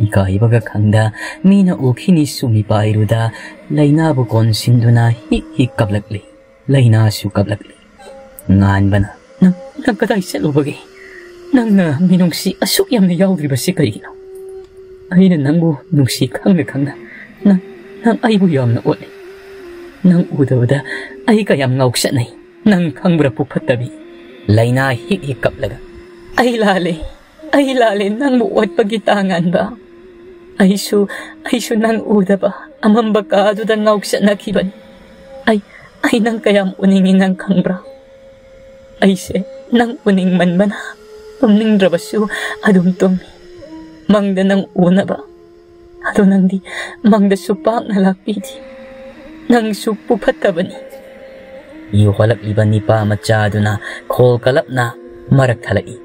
ꯏꯀꯥꯏꯕꯒ ꯈꯪꯗ ꯃꯤꯅ ꯎꯈꯤꯅꯤꯁꯨ ꯃꯤꯄꯥꯏꯔꯨꯗ ꯂꯩꯅꯥꯕꯨ ꯀꯣꯟꯁꯤꯟꯗꯨꯅ ꯍꯤꯛ ꯍꯤꯛ ꯀꯞꯂꯛꯂꯤ꯫ ꯂꯩꯅꯥꯁꯨ ꯀꯞꯂꯛꯂꯤ꯫ ꯉꯥꯟꯕꯅ, "ꯅꯪ, ꯅꯪ ꯀꯗꯥꯏ ꯆꯠꯂꯨꯕꯒꯦ? ꯅꯪꯅ ꯃꯤꯅꯨꯡꯁꯤ ꯑꯁꯨꯛ ꯌꯥꯝꯅ ꯌꯥꯎꯗ꯭ꯔꯤꯕꯁꯤ ꯀꯔꯤꯒꯤꯅꯣ? ꯑꯩꯅ ꯅꯪꯕꯨ ꯅꯨꯡꯁꯤ ꯈꯪꯅ ꯈꯪꯅ ꯅꯪ, ꯅꯪ ꯑꯩꯕꯨ ꯌꯥꯝꯅ ꯑꯣꯠꯂꯤ꯫ ꯅꯪ ꯎꯗꯕꯗ ꯑꯩ ꯀꯌꯥꯝ ꯉꯥꯎꯆꯠꯅꯩ꯫ ꯅꯪ ꯈꯪꯕ꯭ꯔꯥ ꯄꯨꯛ ꯐꯠꯇꯕꯤ?" ꯂꯩꯅꯥ ꯍꯤꯛ ꯍꯤꯛ ꯀꯞꯂꯒ, "ꯑꯩ ꯂꯥꯜꯂꯦ, ꯑꯩ ꯂꯥꯜꯂꯦ ꯅꯪꯕꯨ ꯑꯣꯠꯄꯒꯤ ꯇꯥꯉꯥꯟꯕ꯫ ꯑꯩꯁꯨ, ꯑꯩꯁꯨ ꯅꯪ ꯎꯗꯕ ꯑꯃꯝꯕ ꯀꯥꯗꯨꯗ ꯉꯥꯎꯆꯠꯅꯈꯤꯕꯅꯤ꯫ ꯑꯩ, ꯑꯩ ꯅꯪ ꯀꯌꯥꯝ ꯎꯅꯤꯡꯉꯤ ꯅꯪ ꯈꯪꯕ꯭ꯔꯥ? ꯑꯩꯁꯦ ꯅꯪ ꯎꯅꯤꯡꯃꯟꯕꯅ ꯇꯨꯝꯅꯤꯡꯗ꯭ꯔꯕꯁꯨ ꯑꯗꯨꯝ ꯇꯨꯝꯃꯤ꯫ ꯃꯪꯗ ꯅꯪ ꯎꯅꯕ꯫ ꯑꯗꯣ ꯅꯪꯗꯤ ꯃꯪꯗꯁꯨ ꯄꯥꯛꯅ ꯂꯥꯛꯄꯤꯗꯦ꯫ ꯅꯪꯁꯨ ꯄꯨꯐꯠꯇꯕꯅꯤ꯫ ꯏ ꯍꯣꯜꯂꯛꯂꯤꯕ ꯅꯤꯄꯥ ꯃꯆꯥꯗꯨꯅ ꯈꯣꯜ ꯀꯂꯞꯅ ꯃꯔꯛ ꯊꯠꯂꯛꯏ꯫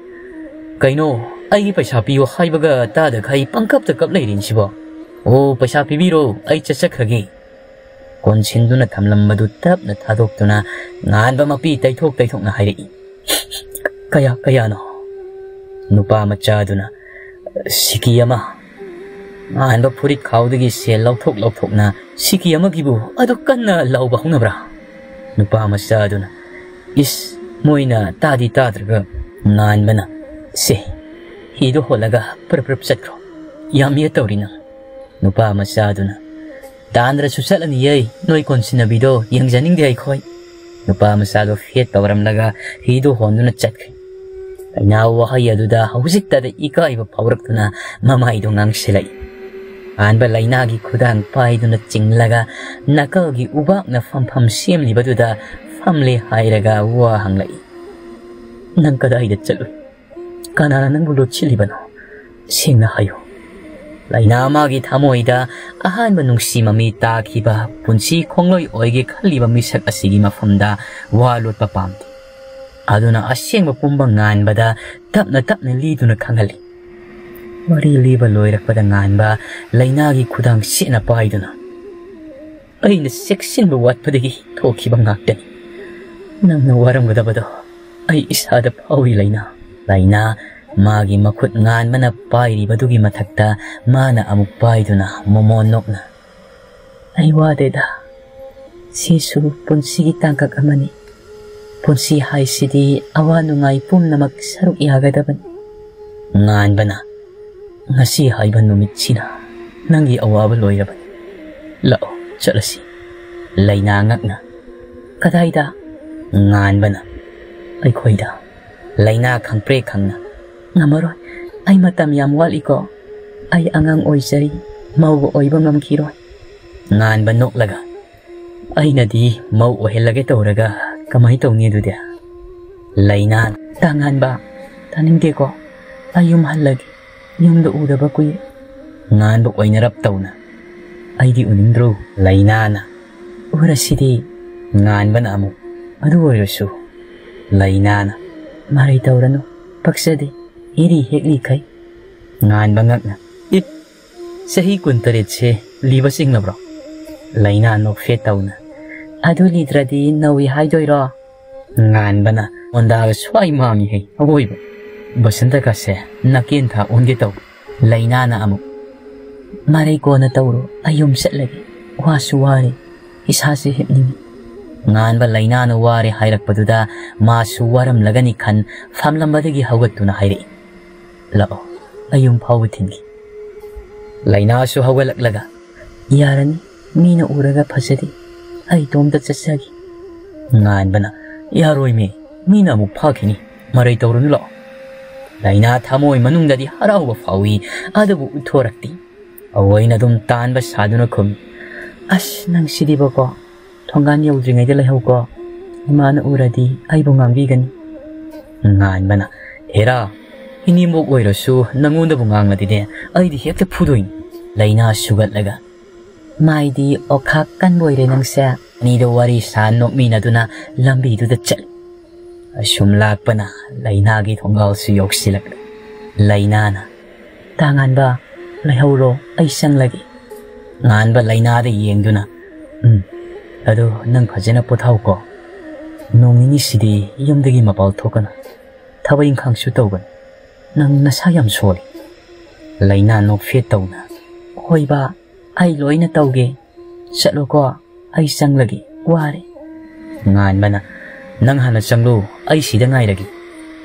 "ꯀꯩꯅꯣ, ꯑꯩꯒꯤ ꯄꯩꯁꯥ ꯄꯤꯌꯨ ꯍꯥꯏꯕꯒ ꯇꯥꯗꯈꯩ ꯄꯪꯀꯞꯇ ꯀꯞ ꯂꯩꯔꯤꯅꯤꯁꯤꯕꯣ? ꯑꯣ, ꯄꯩꯁꯥ ꯄꯤꯕꯤꯔꯣ, ꯑꯩ ꯆꯠꯆꯈ꯭ꯔꯒꯦ꯫" ꯀꯣꯟꯁꯤꯟꯗꯨꯅ ꯊꯝꯂꯝꯕꯗꯨ ꯇꯞꯅ ꯊꯥꯗꯣꯛꯇꯨꯅ ꯉꯥꯟꯕ ꯃꯄꯤ ꯇꯩꯊꯣꯛ ꯇꯩꯊꯣꯛꯅ ꯍꯥꯏꯔꯛꯏ꯫ "ꯀꯌꯥ, ꯀꯌꯥꯅꯣ?" ꯅꯨꯄꯥ ꯃꯆꯥꯗꯨꯅ, "ꯁꯤꯀꯤ ꯑꯃ꯫" ꯉꯥꯟꯕ ꯐꯨꯔꯤꯠ ꯈꯥꯎꯗꯒꯤ ꯁꯦꯜ ꯂꯧꯊꯣꯛ ꯂꯧꯊꯣꯛꯅ, "ꯁꯤꯀꯤ ꯑꯃꯒꯤꯕꯨ ꯑꯗꯨ ꯀꯟꯅ ꯂꯥꯎꯕ ꯍꯧꯅꯕ꯭ꯔꯥ?" ꯅꯨꯄꯥ ꯃꯆꯥꯗꯨꯅ, "ꯏꯁ, ꯃꯣꯏꯅ ꯇꯥꯗꯤ ꯇꯥꯗ꯭ꯔꯒ ꯉꯥꯟꯕꯅ, ꯁꯦ, ꯍꯤꯗꯣ ꯍꯣꯜꯂꯒ ꯄ꯭ꯔꯞ ꯄ꯭ꯔꯞ ꯆꯠꯈ꯭ꯔꯣ꯫ ꯌꯥꯝ ꯌꯦꯠ ꯇꯧꯔꯤ ꯅꯪ꯫" ꯅꯨꯄꯥ ꯃꯆꯥꯗꯨꯅ, "ꯇꯥꯟꯗ꯭ꯔꯁꯨ ꯆꯠꯂꯅꯤꯌꯦ, ꯅꯣꯏ ꯀꯣꯟꯁꯤꯟꯅꯕꯤꯗꯣ ꯌꯦꯡꯖꯅꯤꯡꯗꯦ ꯑꯩꯈꯣꯏ꯫" ꯅꯨꯄꯥ ꯃꯆꯥꯗꯣ ꯐꯦꯠ ꯇꯧꯔꯝꯂꯒ ꯍꯤꯗꯨ ꯍꯣꯟꯗꯨꯅ ꯆꯠꯈ꯭ꯔꯦ꯫ ꯂꯥꯏꯅꯥ ꯋꯥꯍꯩ ꯑꯗꯨꯗ ꯍꯧꯖꯤꯛꯇꯗ ꯏꯀꯥꯏꯕ ꯐꯥꯎꯔꯛꯇꯨꯅ ꯃꯃꯥꯏꯗꯣ ꯉꯥꯡꯁꯤꯜꯂꯛꯏ꯫ ꯑꯍꯥꯟꯕ ꯂꯥꯏꯅꯥꯒꯤ ꯈꯨꯗꯥꯡ ꯄꯥꯏꯗꯨꯅ ꯆꯤꯡꯂꯒ ꯅꯥꯀꯜꯒꯤ ꯎꯕꯥꯛꯅ ꯐꯝꯐꯝ ꯁꯦꯝꯂꯤꯕꯗꯨꯗ ꯐꯝꯂꯦ ꯍꯥꯏꯔꯒ ꯋꯥ ꯍꯪꯂꯛꯏ꯫ "ꯅꯪ ꯀꯗꯥꯏꯗ ꯆꯠꯂꯨꯏ? ꯀꯅꯥꯅ ꯅꯪꯕꯨ ꯂꯣꯠꯁꯤꯜꯂꯤꯕꯅꯣ? ꯁꯦꯡꯅ ꯍꯥꯏꯌꯨ꯫" ꯂꯥꯏꯅꯥ ꯃꯥꯒꯤ ꯊꯃꯣꯏꯗ ꯑꯍꯥꯟꯕ ꯅꯨꯡꯁꯤ ꯃꯃꯤ ꯇꯥꯈꯤꯕ, ꯄꯨꯟꯁꯤ ꯈꯣꯡꯂꯣꯏ ꯑꯣꯏꯒꯦ ꯈꯜꯂꯤꯕ ꯃꯤꯁꯛ ꯑꯁꯤꯒꯤ ꯃꯐꯝꯗ ꯋꯥ ꯂꯣꯠꯄ ꯄꯥꯝꯗꯦ꯫ ꯑꯗꯨꯅ ꯑꯁꯦꯡꯕ ꯄꯨꯝꯕ ꯉꯥꯟꯕꯗ ꯇꯞꯅ ꯇꯞꯅ ꯂꯤꯗꯨꯅ ꯈꯪꯍꯜꯂꯤ꯫ ꯋꯥꯔꯤ ꯂꯤꯕ ꯂꯣꯏꯔꯛꯄꯗ ꯉꯥꯟꯕ ꯂꯥꯏꯅꯥꯒꯤ ꯈꯨꯗꯥꯡ ꯁꯦꯠꯅ ꯄꯥꯏꯗꯨꯅ, "ꯑꯩꯅ ꯆꯦꯛꯁꯤꯟꯕ ꯋꯥꯠꯄꯗꯒꯤ ꯊꯣꯛꯈꯤꯕ ꯉꯥꯛꯇꯅꯤ꯫ ꯅꯪꯅ ꯋꯥꯔꯝꯒꯗꯕꯗꯣ ꯑꯩ ꯏꯁꯥꯗ ꯐꯥꯎꯏ, ꯂꯥꯏꯅꯥ꯫" ꯂꯥꯏꯅꯥ ꯃꯥꯒꯤ ꯃꯈꯨꯠ ꯉꯥꯟꯕꯅ ꯄꯥꯏꯔꯤꯕꯗꯨꯒꯤ ꯃꯊꯛꯇ ꯃꯥꯅ ꯑꯃꯨꯛ ꯄꯥꯏꯗꯨꯅ ꯃꯣꯃꯣꯟ ꯅꯣꯛꯅ, "ꯑꯩ ꯋꯥꯗꯦꯗ꯫ ꯁꯤꯁꯨ ꯄꯨꯟꯁꯤꯒꯤ ꯇꯥꯡꯀꯛ ꯑꯃꯅꯤ꯫ ꯄꯨꯟꯁꯤ ꯍꯥꯏꯁꯤꯗꯤ ꯑꯋꯥ ꯅꯨꯡꯉꯥꯏ ꯄꯨꯝꯅꯃꯛ ꯁꯔꯨꯛ ꯌꯥꯒꯗꯕꯅꯤ꯫" ꯉꯥꯟꯕꯅ, "ꯉꯁꯤ ꯍꯥꯏꯕ ꯅꯨꯃꯤꯠꯁꯤꯅ ꯅꯪꯒꯤ ꯑꯋꯥꯕ ꯂꯣꯏꯔꯕꯅꯤ꯫ ꯂꯥꯛꯑꯣ, ꯆꯠꯂꯁꯤ꯫" ꯂꯥꯏꯅꯥ ꯉꯛꯅ, "ꯀꯗꯥꯏꯗ?" ꯉꯥꯟꯕꯅ, "ꯑꯩꯈꯣꯏꯗ꯫" ꯂꯥꯏꯅꯥ ꯈꯪꯄ꯭ꯔꯦꯛ ꯈꯪꯅ, "ꯉꯝꯃꯔꯣꯏ, ꯑꯩ ꯃꯇꯝ ꯌꯥꯝ ꯋꯥꯠꯂꯤꯀꯣ꯫ ꯑꯩ ꯑꯉꯥꯡ ꯑꯣꯏꯖꯔꯤ, ꯃꯧꯒ ꯑꯣꯏꯕ ꯉꯝꯈꯤꯔꯣꯏ꯫" ꯉꯥꯟꯕ ꯅꯣꯛꯂꯒ, "ꯑꯩꯅꯗꯤ ꯃꯧ ꯑꯣꯏꯍꯜꯂꯒꯦ ꯇꯧꯔꯒ ꯀꯃꯥꯏ ꯇꯧꯅꯤ ꯑꯗꯨꯗꯤ?" ꯂꯥꯏꯅꯥ, "ꯇꯥ ꯉꯥꯟꯕ, ꯇꯥꯅꯤꯡꯗꯦꯀꯣ, ꯑꯩ ꯌꯨꯝ ꯍꯜꯂꯒꯦ, ꯌꯨꯝꯗ ꯎꯗꯕ ꯀꯨꯏꯔꯦ꯫" ꯉꯥꯟꯕ ꯑꯣꯏꯅꯔꯞ ꯇꯧꯅ, "ꯑꯩꯗꯤ ꯎꯅꯤꯡꯗ꯭ꯔꯣ?" ꯂꯥꯏꯅꯥꯅ, ꯎꯔꯁꯤꯗꯤ꯫ ꯉꯥꯟꯕꯅ ꯑꯃꯨꯛ, ꯑꯗꯨ ꯑꯣꯏꯔꯁꯨ꯫ ꯂꯩꯅꯥꯅ, ꯃꯔꯩ ꯇꯧꯔꯅꯨ, ꯄꯛꯆꯗꯦ, ꯏꯔꯤ ꯍꯦꯛꯂꯤꯈꯩ꯫ ꯉꯥꯟꯕ ꯉꯛꯅ, ꯏ, ꯆꯍꯤ ꯀꯨꯟꯇꯔꯦꯠꯁꯦ ꯂꯤꯕ ꯆꯤꯡꯂꯕ꯭ꯔꯣ? ꯂꯩꯅꯥ ꯅꯣꯛꯐꯦꯠ ꯇꯧꯅ, ꯑꯗꯨ ꯂꯤꯗ꯭ꯔꯗꯤ ꯅꯧꯏ ꯍꯥꯏꯗꯣꯏꯔꯣ? ꯉꯥꯟꯕꯅ ꯑꯣꯟꯗꯥꯒ ꯁ꯭ꯋꯥꯏ ꯃꯥꯡꯉꯤꯍꯦ ꯑꯋꯣꯏꯕ꯫ ꯕꯁꯟꯇꯒꯁꯦ ꯅꯥꯀꯦꯟ ꯊꯥ ꯑꯣꯟꯒꯦ ꯇꯧ꯫ ꯂꯩꯅꯥꯅ ꯑꯃꯨꯛ, ꯃꯔꯩ ꯀꯣꯟꯅ ꯇꯧꯔꯣ, ꯑꯩ ꯌꯨꯝ ꯆꯠꯂꯒꯦ, ꯋꯥꯁꯨ ꯋꯥꯔꯦ, ꯏꯁꯥꯁꯦ ꯍꯤꯞꯅꯤꯡꯉꯤ꯫ ꯉꯥꯟꯕ ꯂꯩꯅꯥꯅ ꯋꯥꯔꯦ ꯍꯥꯏꯔꯛꯄꯗꯨꯗ ꯃꯥꯁꯨ ꯋꯥꯔꯝꯂꯒꯅꯤ ꯈꯟ ꯐꯝꯂꯝꯕꯗꯒꯤ ꯍꯧꯒꯠꯇꯨꯅ ꯍꯥꯏꯔꯛꯏ, ꯂꯥꯛꯑꯣ, ꯑꯩ ꯌꯨꯝ ꯐꯥꯎꯕ ꯊꯤꯟꯈꯤ꯫ ꯂꯩꯅꯥꯁꯨ ꯍꯧꯒꯠꯂꯛꯂꯒ, ꯌꯥꯔꯅꯤ, ꯃꯤꯅ ꯎꯔꯒ ꯐꯖꯗꯦ, ꯑꯩ ꯏꯇꯣꯝꯇ ꯆꯠꯆꯒꯦ꯫ ꯉꯥꯟꯕꯅ, ꯌꯥꯔꯣꯏꯃꯤ, ꯃꯤꯅ ꯑꯃꯨꯛ ꯐꯥꯈꯤꯅꯤ, ꯃꯔꯩ ꯇꯧꯔꯨꯅꯨ, ꯂꯥꯛꯑꯣ꯫ ꯂꯩꯅꯥ ꯊꯃꯣꯏ ꯃꯅꯨꯡꯗꯗꯤ ꯍꯔꯥꯎꯕ ꯐꯥꯎꯏ, ꯑꯗꯨꯕꯨ ꯎꯠꯊꯣꯔꯛꯇꯦ꯫ ꯑꯋꯣꯏꯅ ꯑꯗꯨꯝ ꯇꯥꯟꯕ ꯁꯥꯗꯨꯅ ꯈꯨꯝꯃꯤ, ꯑꯁ, ꯅꯪꯁꯤꯗꯤꯕꯀꯣ, ꯊꯣꯡꯒꯥꯟ ꯌꯧꯗ꯭ꯔꯤꯉꯩꯗ ꯂꯩꯍꯧꯀꯣ, ꯏꯃꯥꯅ ꯎꯔꯗꯤ ꯑꯩꯕꯨ ꯉꯥꯡꯕꯤꯒꯅꯤ꯫ ꯉꯥꯟꯕꯅ, ꯍꯦꯔꯥ, ꯏꯅꯦꯝꯕꯣꯛ ꯑꯣꯏꯔꯁꯨ ꯅꯪꯉꯣꯟꯗꯕꯨ ꯉꯥꯡꯂꯗꯤꯅꯦ, ꯑꯩꯗꯤ ꯍꯦꯛꯇ ꯐꯨꯗꯣꯏꯅꯤ꯫ ꯂꯩꯅꯥ ꯁꯨꯒꯠꯂꯒ, ꯃꯥꯏꯗꯤ ꯑꯣꯈꯥꯛ ꯀꯟꯕ ꯑꯣꯏꯔꯦ ꯅꯪꯁꯦ꯫ ꯑꯅꯤꯗꯣ ꯋꯥꯔꯤ ꯁꯥ ꯅꯣꯛꯃꯤꯟꯅꯗꯨꯅ ꯂꯝꯕꯤꯗꯨꯗ ꯆꯠꯂꯤ꯫ ꯑꯁꯨꯝ ꯂꯥꯛꯄꯅ ꯂꯩꯅꯥꯒꯤ ꯊꯣꯡꯒꯥꯜꯁꯨ ꯌꯧꯁꯤꯜꯂꯛꯂꯦ꯫ ꯂꯩꯅꯥꯅ, ꯇꯥ ꯉꯥꯟꯕ, ꯂꯩꯍꯧꯔꯣ, ꯑꯩ ꯆꯪꯂꯒꯦ꯫ ꯉꯥꯟꯕ ꯂꯩꯅꯥꯗ ꯌꯦꯡꯗꯨꯅ, ꯎꯝ, ꯑꯗꯣ ꯅꯪ ꯐꯖꯅ ꯄꯣꯊꯥꯎꯀꯣ꯫ ꯅꯣꯡ ꯅꯤꯅꯤꯁꯤꯗꯤ ꯌꯨꯝꯗꯒꯤ ꯃꯄꯥꯜ ꯊꯣꯛꯀꯅꯨ꯫ ꯊꯕꯛ ꯏꯪꯈꯥꯡꯁꯨ ꯇꯧꯒꯅꯨ꯫ ꯅꯪ ꯅꯁꯥ ꯌꯥꯝ ꯁꯣꯜꯂꯤ꯫ ꯂꯩꯅꯥ ꯅꯣꯛꯐꯦꯠ ꯇꯧꯅ, ꯍꯣꯏ ꯕꯥ, ꯑꯩ ꯂꯣꯏꯅ ꯇꯧꯒꯦ꯫ ꯆꯠꯂꯣꯀꯣ, ꯑꯩ ꯆꯪꯂꯒꯦ, ꯋꯥꯔꯦ꯫ ꯉꯥꯟꯕꯅ, ꯅꯪ ꯍꯥꯟꯅ ꯆꯪꯂꯨ, ꯑꯩ ꯁꯤꯗ ꯉꯥꯏꯔꯒꯦ꯫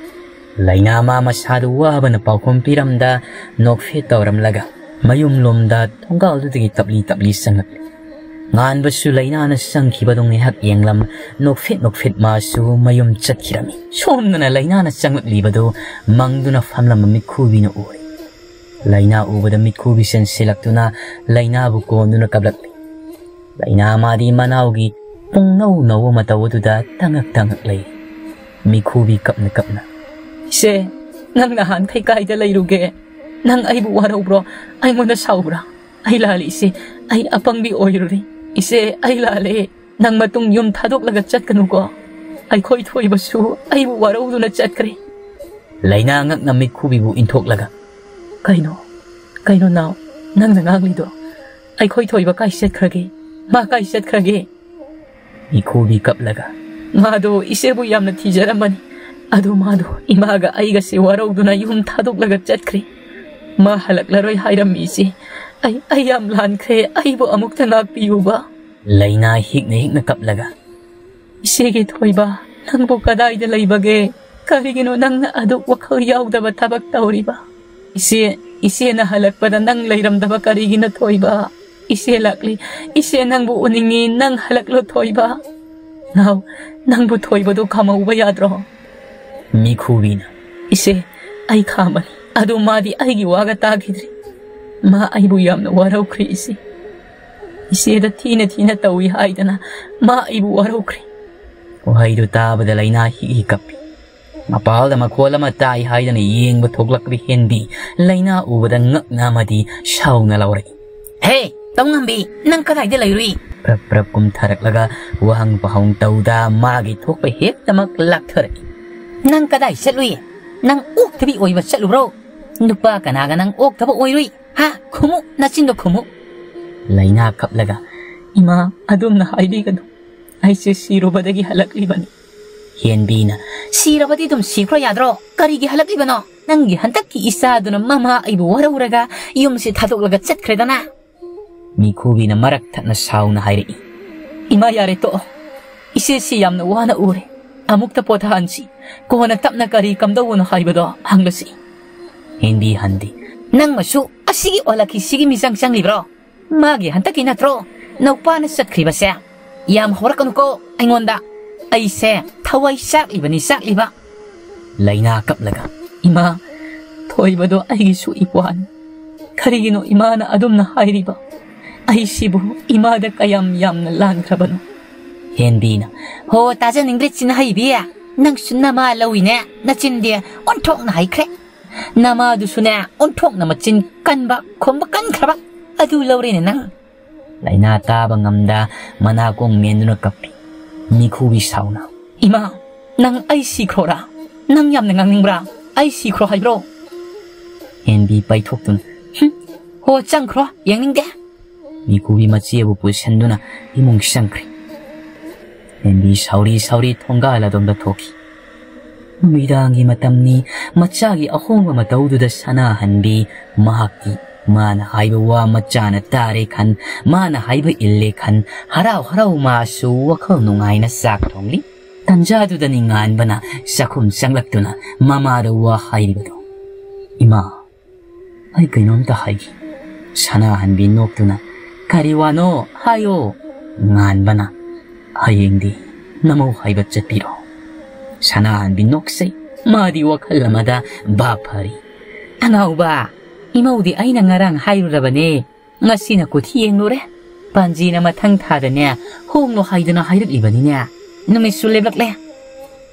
ꯂꯩꯅꯥ ꯃꯥ ꯃꯁꯥꯗꯨ ꯋꯥꯕꯅ ꯄꯥꯎꯈꯨꯝ ꯄꯤꯔꯝꯗ ꯅꯣꯛꯐꯦꯠ ꯇꯧꯔꯝꯂꯒ ꯃꯌꯨꯝ ꯂꯣꯝꯗ ꯊꯣꯡꯒꯥꯜꯗꯨꯗꯒꯤ ꯇꯞꯂꯤ ꯇꯞꯂꯤ ꯆꯪꯂꯛꯂꯤ꯫ ꯉꯥꯟꯕꯁꯨ ꯂꯩꯅꯥꯅ ꯆꯪꯈꯤꯕꯗꯨ ꯉꯥꯏꯍꯥꯛ ꯌꯦꯡꯂꯝ, ꯅꯣꯛꯐꯦꯠ ꯅꯣꯛꯐꯦꯠ ꯃꯥꯁꯨ ꯃꯌꯨꯝ ꯆꯠꯈꯤꯔꯝꯃꯤ꯫ ꯁꯣꯝꯗꯅ ꯂꯩꯅꯥꯅ ꯆꯪꯂꯛꯂꯤꯕꯗꯨ ꯃꯪꯗꯨꯅ ꯐꯝꯂꯝꯕ ꯃꯤꯠꯈꯨꯕꯤꯅ ꯎꯔꯦ꯫ ꯂꯩꯅꯥ ꯎꯕꯗ ꯃꯤꯠꯈꯨꯕꯤ ꯆꯦꯟꯁꯤꯜꯂꯛꯇꯨꯅ ꯂꯩꯅꯥꯕꯨ ꯀꯣꯟꯗꯨꯅ ꯀꯞꯂꯛꯂꯤ꯫ ꯂꯩꯅꯥ ꯃꯥꯗꯤ ꯃꯅꯥꯎꯒꯤ ꯄꯨꯡꯅꯧ ꯅꯧꯕ ꯃꯇꯧ ꯑꯗꯨꯗ ꯇꯉꯛ ꯇꯉꯛ ꯂꯩ꯫ ꯃꯤꯈꯨꯕꯤ ꯀꯞꯅ ꯀꯞꯅ, "ꯏꯆꯦ, ꯅꯪ ꯅꯍꯥꯟꯈꯩ ꯀꯥꯏꯗ ꯂꯩꯔꯨꯒꯦ? ꯅꯪ ꯑꯩꯕꯨ ꯋꯥꯔꯧꯕ꯭ꯔꯣ? ꯑꯩꯉꯣꯟꯗ ꯁꯥꯎꯕ꯭ꯔꯥ? ꯑꯩ ꯂꯥꯜꯂꯤ ꯏꯆꯦ, ꯑꯩ ꯑꯄꯪꯕꯤ ꯑꯣꯏꯔꯨꯔꯦ꯫ "ꯏꯆꯦ, ꯑꯩ ꯂꯥꯜꯂꯦ꯫ ꯅꯪ ꯃꯇꯨꯡ ꯌꯨꯝ ꯊꯥꯗꯣꯛꯂꯒ ꯆꯠꯀꯅꯨꯀꯣ꯫ ꯑꯩꯈꯣꯏ ꯊꯣꯏꯕꯁꯨ ꯑꯩꯕꯨ ꯋꯥꯔꯧꯗꯨꯅ ꯆꯠꯈ꯭ꯔꯦ꯫" ꯂꯩꯅꯥ ꯉꯛꯅ ꯃꯤꯠꯈꯨꯕꯤꯕꯨ ꯏꯟꯊꯣꯛꯂꯒ, "ꯀꯩꯅꯣ? ꯀꯩꯅꯣ ꯅꯥꯎ? ꯅꯪꯅ ꯉꯥꯡꯂꯤꯗꯣ? ꯑꯩꯈꯣꯏ ꯊꯣꯏꯕ ꯀꯥꯏ ꯆꯠꯈ꯭ꯔꯒꯦ? ꯃꯥ ꯀꯥꯏ ꯆꯠꯈ꯭ꯔꯒꯦ?" ꯃꯤꯈꯨꯕꯤ ꯀꯞꯂꯒ, "ꯃꯥꯗꯣ ꯏꯆꯦꯕꯨ ꯌꯥꯝꯅ ꯊꯤꯖꯔꯝꯕꯅꯤ꯫ ꯑꯗꯨ ꯃꯥꯗꯣ ꯏꯃꯥꯒ ꯑꯩꯒꯁꯦ ꯋꯥꯔꯧꯗꯨꯅ ꯌꯨꯝ ꯊꯥꯗꯣꯛꯂꯒ ꯆꯠꯈ꯭ꯔꯦ꯫ ꯃꯥ ꯍꯜꯂꯛꯂꯔꯣꯏ ꯍꯥꯏꯔꯝꯃꯤ ꯏꯆꯦ꯫ ꯑꯩ, ꯑꯩ ꯌꯥꯝ ꯂꯥꯟꯈ꯭ꯔꯦ꯫ ꯑꯩꯕꯨ ꯑꯃꯨꯛꯇ ꯉꯥꯛꯄꯤꯌꯨꯕ꯫" ꯂꯩꯅꯥ ꯍꯤꯛꯅ ꯍꯤꯛꯅ ꯀꯞꯂꯒ, "ꯏꯆꯦꯒꯤ ꯊꯣꯏꯕ, ꯅꯪꯕꯨ ꯀꯗꯥꯏꯗ ꯂꯩꯕꯒꯦ? ꯀꯔꯤꯒꯤꯅꯣ ꯅꯪꯅ ꯑꯗꯨꯛ ꯋꯥꯈꯜ ꯌꯥꯎꯗꯕ ꯊꯕꯛ ꯇꯧꯔꯤꯕ? ꯏꯆꯦ, ꯏꯆꯦꯅ ꯍꯜꯂꯛꯄꯗ ꯅꯪ ꯂꯩꯔꯝꯗꯕ ꯀꯔꯤꯒꯤꯅꯣ ꯊꯣꯏꯕ? ꯏꯆꯦ ꯂꯥꯛꯂꯤ, ꯏꯆꯦ ꯅꯪꯕꯨ ꯎꯅꯤꯡꯉꯤ, ꯅꯪ ꯍꯜꯂꯛꯂꯣ ꯊꯣꯏꯕ꯫ ꯅꯥꯎ, ꯅꯪꯕꯨ ꯊꯣꯏꯕꯗꯣ ꯈꯥꯝꯍꯧꯕ ꯌꯥꯗ꯭ꯔꯣ?" ꯃꯤꯈꯨꯕꯤꯅ, "ꯏꯆꯦ, ꯑꯩ ꯈꯥꯝꯕꯅꯤ, ꯑꯗꯨ ꯃꯥꯗꯤ ꯑꯩꯒꯤ ꯋꯥꯒ ꯇꯥꯈꯤꯗ꯭ꯔꯤ꯫ ꯃꯥ ꯑꯩꯕꯨ ꯌꯥꯝꯅ ꯋꯥꯔꯧꯈ꯭ꯔꯦ ꯏꯆꯦ꯫ ꯏꯆꯦꯗ ꯊꯤꯅ ꯊꯤꯅ ꯇꯧꯏ ꯍꯥꯏꯗꯅ ꯃꯥ ꯑꯩꯕꯨ ꯋꯥꯔꯧꯈ꯭ꯔꯦ꯫" ꯋꯥꯍꯩꯗꯨ ꯇꯥꯕꯗ ꯂꯩꯅꯥ ꯍꯤꯛ ꯍꯤꯛ ꯀꯞꯄꯤ꯫ ꯃꯄꯥꯜꯗ ꯃꯈꯣꯜ ꯑꯃ ꯇꯥꯏ ꯍꯥꯏꯗꯅ ꯌꯦꯡꯕ ꯊꯣꯛꯂꯛꯂꯤ ꯍꯦꯟꯕꯤ꯫ ꯂꯩꯅꯥ ꯎꯕꯗ ꯉꯛꯅ ꯑꯃꯗꯤ ꯁꯥꯎꯅ ꯂꯥꯎꯔꯛꯏ꯫ "ꯍꯦ, ꯇꯧꯉꯝꯕꯤ, ꯅꯪ ꯀꯗꯥꯏꯗ ꯂꯩꯔꯨꯏ?" ꯄ꯭ꯔꯞ ꯄ꯭ꯔꯞ ꯀꯨꯝꯊꯔꯛꯂꯒ ꯋꯥꯍꯪ ꯄꯥꯍꯪ ꯇꯧꯗ ꯃꯥꯒꯤ ꯊꯣꯛꯄ ꯍꯦꯛꯇꯃꯛ ꯂꯥꯛꯊꯔꯛꯏ꯫ "ꯅꯪ ꯀꯗꯥꯏ ꯆꯠꯂꯨꯏ? ꯅꯪ ꯑꯣꯛꯇꯕꯤ ꯑꯣꯏꯕ ꯆꯠꯂꯨꯕ꯭ꯔꯣ? ꯅꯨꯄꯥ ꯀꯅꯥꯒ ꯅꯪ ꯑꯣꯛꯇꯕ ꯑꯣꯏꯔꯨꯏ? ꯍꯥ? ꯈꯨꯝꯃꯨ, ꯅꯆꯤꯟꯗꯣ ꯈꯨꯝꯃꯨ꯫" ꯂꯩꯅꯥ ꯀꯞꯂꯒ, "ꯏꯃꯥ, ꯑꯗꯨꯝꯅ ꯍꯥꯏꯕꯤꯒꯅꯨ꯫ ꯑꯩꯁꯦ ꯁꯤꯔꯨꯕꯗꯒꯤ ꯍꯜꯂꯛꯂꯤꯕꯅꯤ꯫" ꯍꯦꯟꯕꯤꯅ, "ꯁꯤꯔꯕꯗꯤ ꯑꯗꯨꯝ ꯁꯤꯈ꯭ꯔꯣ ꯌꯥꯗ꯭ꯔꯣ? ꯀꯔꯤꯒꯤ ꯍꯜꯂꯛꯂꯤꯕꯅꯣ? ꯅꯪꯒꯤ ꯍꯟꯗꯛꯀꯤ ꯏꯆꯥꯗꯨꯅ ꯃꯃꯥ ꯑꯩꯕꯨ ꯋꯥꯔꯧꯔꯒ ꯌꯨꯝꯁꯤ ꯊꯥꯗꯣꯛꯂꯒ ꯆꯠꯈ꯭ꯔꯦꯗꯅ꯫" ꯃꯤꯈꯨꯕꯤꯅ ꯃꯔꯛ ꯊꯠꯅ ꯁꯥꯎꯅ ꯍꯥꯏꯔꯛꯏ꯫ "ꯏꯃꯥ, ꯌꯥꯔꯦ, ꯇꯣꯛꯑꯣ꯫ ꯏꯆꯦꯁꯤ ꯌꯥꯝꯅ ꯋꯥꯅ ꯎꯔꯦ꯫ ꯑꯃꯨꯛꯇ ꯄꯣꯊꯥꯍꯟꯁꯤ꯫ ꯀꯣꯟꯅ ꯇꯞꯅ ꯀꯔꯤ ꯀꯝꯗꯧꯕꯅꯣ ꯍꯥꯏꯕꯗꯣ ꯍꯪꯂꯁꯤ꯫" ꯍꯦꯟꯕꯤ ꯍꯟꯗꯤ, "ꯅꯪꯃꯁꯨ ꯑꯁꯤꯒꯤ ꯑꯣꯂꯛꯈꯤꯁꯤꯒꯤ ꯃꯤꯆꯪ ꯆꯪꯂꯤꯕ꯭ꯔꯣ? ꯃꯥꯒꯤ ꯍꯟꯗꯛꯀꯤ ꯅꯠꯇ꯭ꯔꯣ ꯅꯧꯄꯥꯅ ꯆꯠꯈ꯭ꯔꯤꯕꯁꯦ? ꯌꯥꯝ ꯍꯧꯔꯛꯀꯅꯨꯀꯣ ꯑꯩꯉꯣꯟꯗ꯫ ꯑꯩꯁꯦ ꯊꯋꯥꯏ ꯆꯥꯛꯂꯤꯕꯅꯤ, ꯆꯥꯛꯂꯤꯕ꯫" ꯂꯩꯅꯥ ꯀꯞꯂꯒ, "ꯏꯃꯥ, ꯊꯣꯏꯕꯗꯣ ꯑꯩꯒꯤꯁꯨ ꯏꯄ꯭ꯋꯥꯅꯤ꯫ ꯀꯔꯤꯒꯤꯅꯣ ꯏꯃꯥꯅ ꯑꯗꯨꯝꯅ ꯍꯥꯏꯔꯤꯕ? ꯑꯩꯁꯤꯕꯨ ꯏꯃꯥꯗ ꯀꯌꯥꯝ ꯌꯥꯝꯅ ꯂꯥꯟꯈ꯭ꯔꯕꯅꯣ?" ꯍꯦꯟꯕꯤꯅ, "ꯍꯣ, ꯇꯥꯖꯅꯤꯡꯗ꯭ꯔꯦ ꯆꯤꯟꯍꯩꯕꯤ꯫ ꯅꯪꯁꯨ ꯅꯃꯥ ꯂꯧꯏꯅꯦ, ꯅꯆꯤꯟꯗꯤ ꯑꯣꯟꯊꯣꯛꯅ ꯍꯩꯈ꯭ꯔꯦ꯫ ꯅꯃꯥꯗꯨꯁꯨꯅꯦ, ꯑꯣꯟꯊꯣꯛꯅ ꯃꯆꯤꯟ ꯀꯟꯕ, ꯈꯨꯝꯕ ꯀꯟꯈ꯭ꯔꯕ꯫ ꯑꯗꯨ ꯂꯧꯔꯦꯅꯦ ꯅꯪ꯫" ꯂꯥꯏꯅꯥ ꯇꯥꯕ ꯉꯝꯗ ꯃꯅꯥꯀꯣꯡ ꯃꯦꯟꯗꯨꯅ ꯀꯞꯄꯤ꯫ ꯃꯤꯈꯨꯕꯤ ꯁꯥꯎꯅ, "ꯏꯃꯥ, ꯅꯪ ꯑꯩ ꯁꯤꯈ꯭ꯔꯣꯔꯥ? ꯅꯪ ꯌꯥꯝꯅ ꯉꯥꯡꯅꯤꯡꯕ꯭ꯔꯥ? ꯑꯩ ꯁꯤꯈ꯭ꯔꯣ ꯍꯥꯏꯕ꯭ꯔꯣ?" ꯍꯦꯟꯕꯤ ꯄꯥꯏꯊꯣꯛꯇꯨꯅ, "ꯍꯨꯝ, ꯍꯣ, ꯆꯪꯈ꯭ꯔꯣ, ꯌꯦꯡꯅꯤꯡꯗꯦ"꯫ ꯃꯤꯈꯨꯕꯤ ꯃꯆꯦꯕꯨ ꯄꯨꯁꯤꯟꯗꯨꯅ ꯏꯃꯨꯡ ꯆꯪꯈ꯭ꯔꯦ꯫ ꯍꯦꯟꯕꯤ ꯁꯥꯎꯔꯤ ꯁꯥꯎꯔꯤ ꯊꯣꯡꯒꯥꯜ ꯑꯗꯣꯝꯗ ꯊꯣꯛꯈꯤ꯫ ꯅꯨꯃꯤꯗꯥꯡꯒꯤ ꯃꯇꯝꯅꯤ꯫ ꯃꯆꯥꯒꯤ ꯑꯍꯣꯡꯕ ꯃꯇꯧꯗꯨꯗ ꯁꯅꯥꯍꯟꯕꯤ ꯃꯍꯥꯛꯇꯤ ꯃꯥꯅ ꯍꯥꯏꯕ ꯋꯥ ꯃꯆꯥꯅ ꯇꯥꯔꯦ ꯈꯟ, ꯃꯥꯅ ꯍꯥꯏꯕ ꯏꯜꯂꯦ ꯈꯟ, ꯍꯔꯥꯎ ꯍꯔꯥꯎ ꯃꯥꯁꯨ ꯋꯥꯈꯜ ꯅꯨꯡꯉꯥꯏꯅ ꯆꯥꯛ ꯊꯣꯡꯂꯤ꯫ ꯇꯟꯖꯥꯗꯨꯗꯅꯤ ꯉꯥꯟꯕꯅ ꯆꯥꯛꯈꯨꯝ ꯆꯪꯂꯛꯇꯨꯅ ꯃꯃꯥꯗ ꯋꯥ ꯍꯥꯏꯔꯤꯕꯗꯣ꯫ "ꯏꯃꯥ, ꯑꯩ ꯀꯩꯅꯣꯝꯇ ꯍꯥꯏꯒꯦ"꯫ ꯁꯅꯥꯍꯟꯕꯤ ꯅꯣꯛꯇꯨꯅ, "ꯀꯔꯤ ꯋꯥꯅꯣ? ꯍꯥꯏꯌꯣ"꯫ ꯉꯥꯟꯕꯅ, "ꯍꯌꯦꯡꯗꯤ ꯅꯃꯧ ꯍꯥꯏꯕ ꯆꯠꯄꯤꯔꯣ"꯫ ꯁꯅꯥꯍꯟꯕꯤ ꯅꯣꯛꯆꯩ꯫ ꯃꯥꯗꯤ ꯋꯥꯈꯜ ꯑꯃꯗ ꯚꯥꯞ ꯐꯔꯤ꯫ "ꯑꯉꯥꯎꯕ, ꯏꯃꯧꯗꯤ ꯑꯩꯅ ꯉꯔꯥꯡ ꯍꯥꯏꯔꯨꯔꯕꯅꯦ꯫ ꯉꯁꯤꯅ ꯀꯨꯊꯤ ꯌꯦꯡꯂꯨꯔꯦ꯫ ꯄꯥꯟꯖꯤꯅ ꯃꯊꯪ ꯊꯥꯗꯅꯦ ꯍꯣꯡꯂꯣ ꯍꯥꯏꯗꯅ ꯍꯥꯏꯔꯛꯂꯤꯕꯅꯤꯅꯦ꯫ ꯅꯨꯃꯤꯠꯁꯨ ꯂꯦꯞꯂꯛꯂꯦ"꯫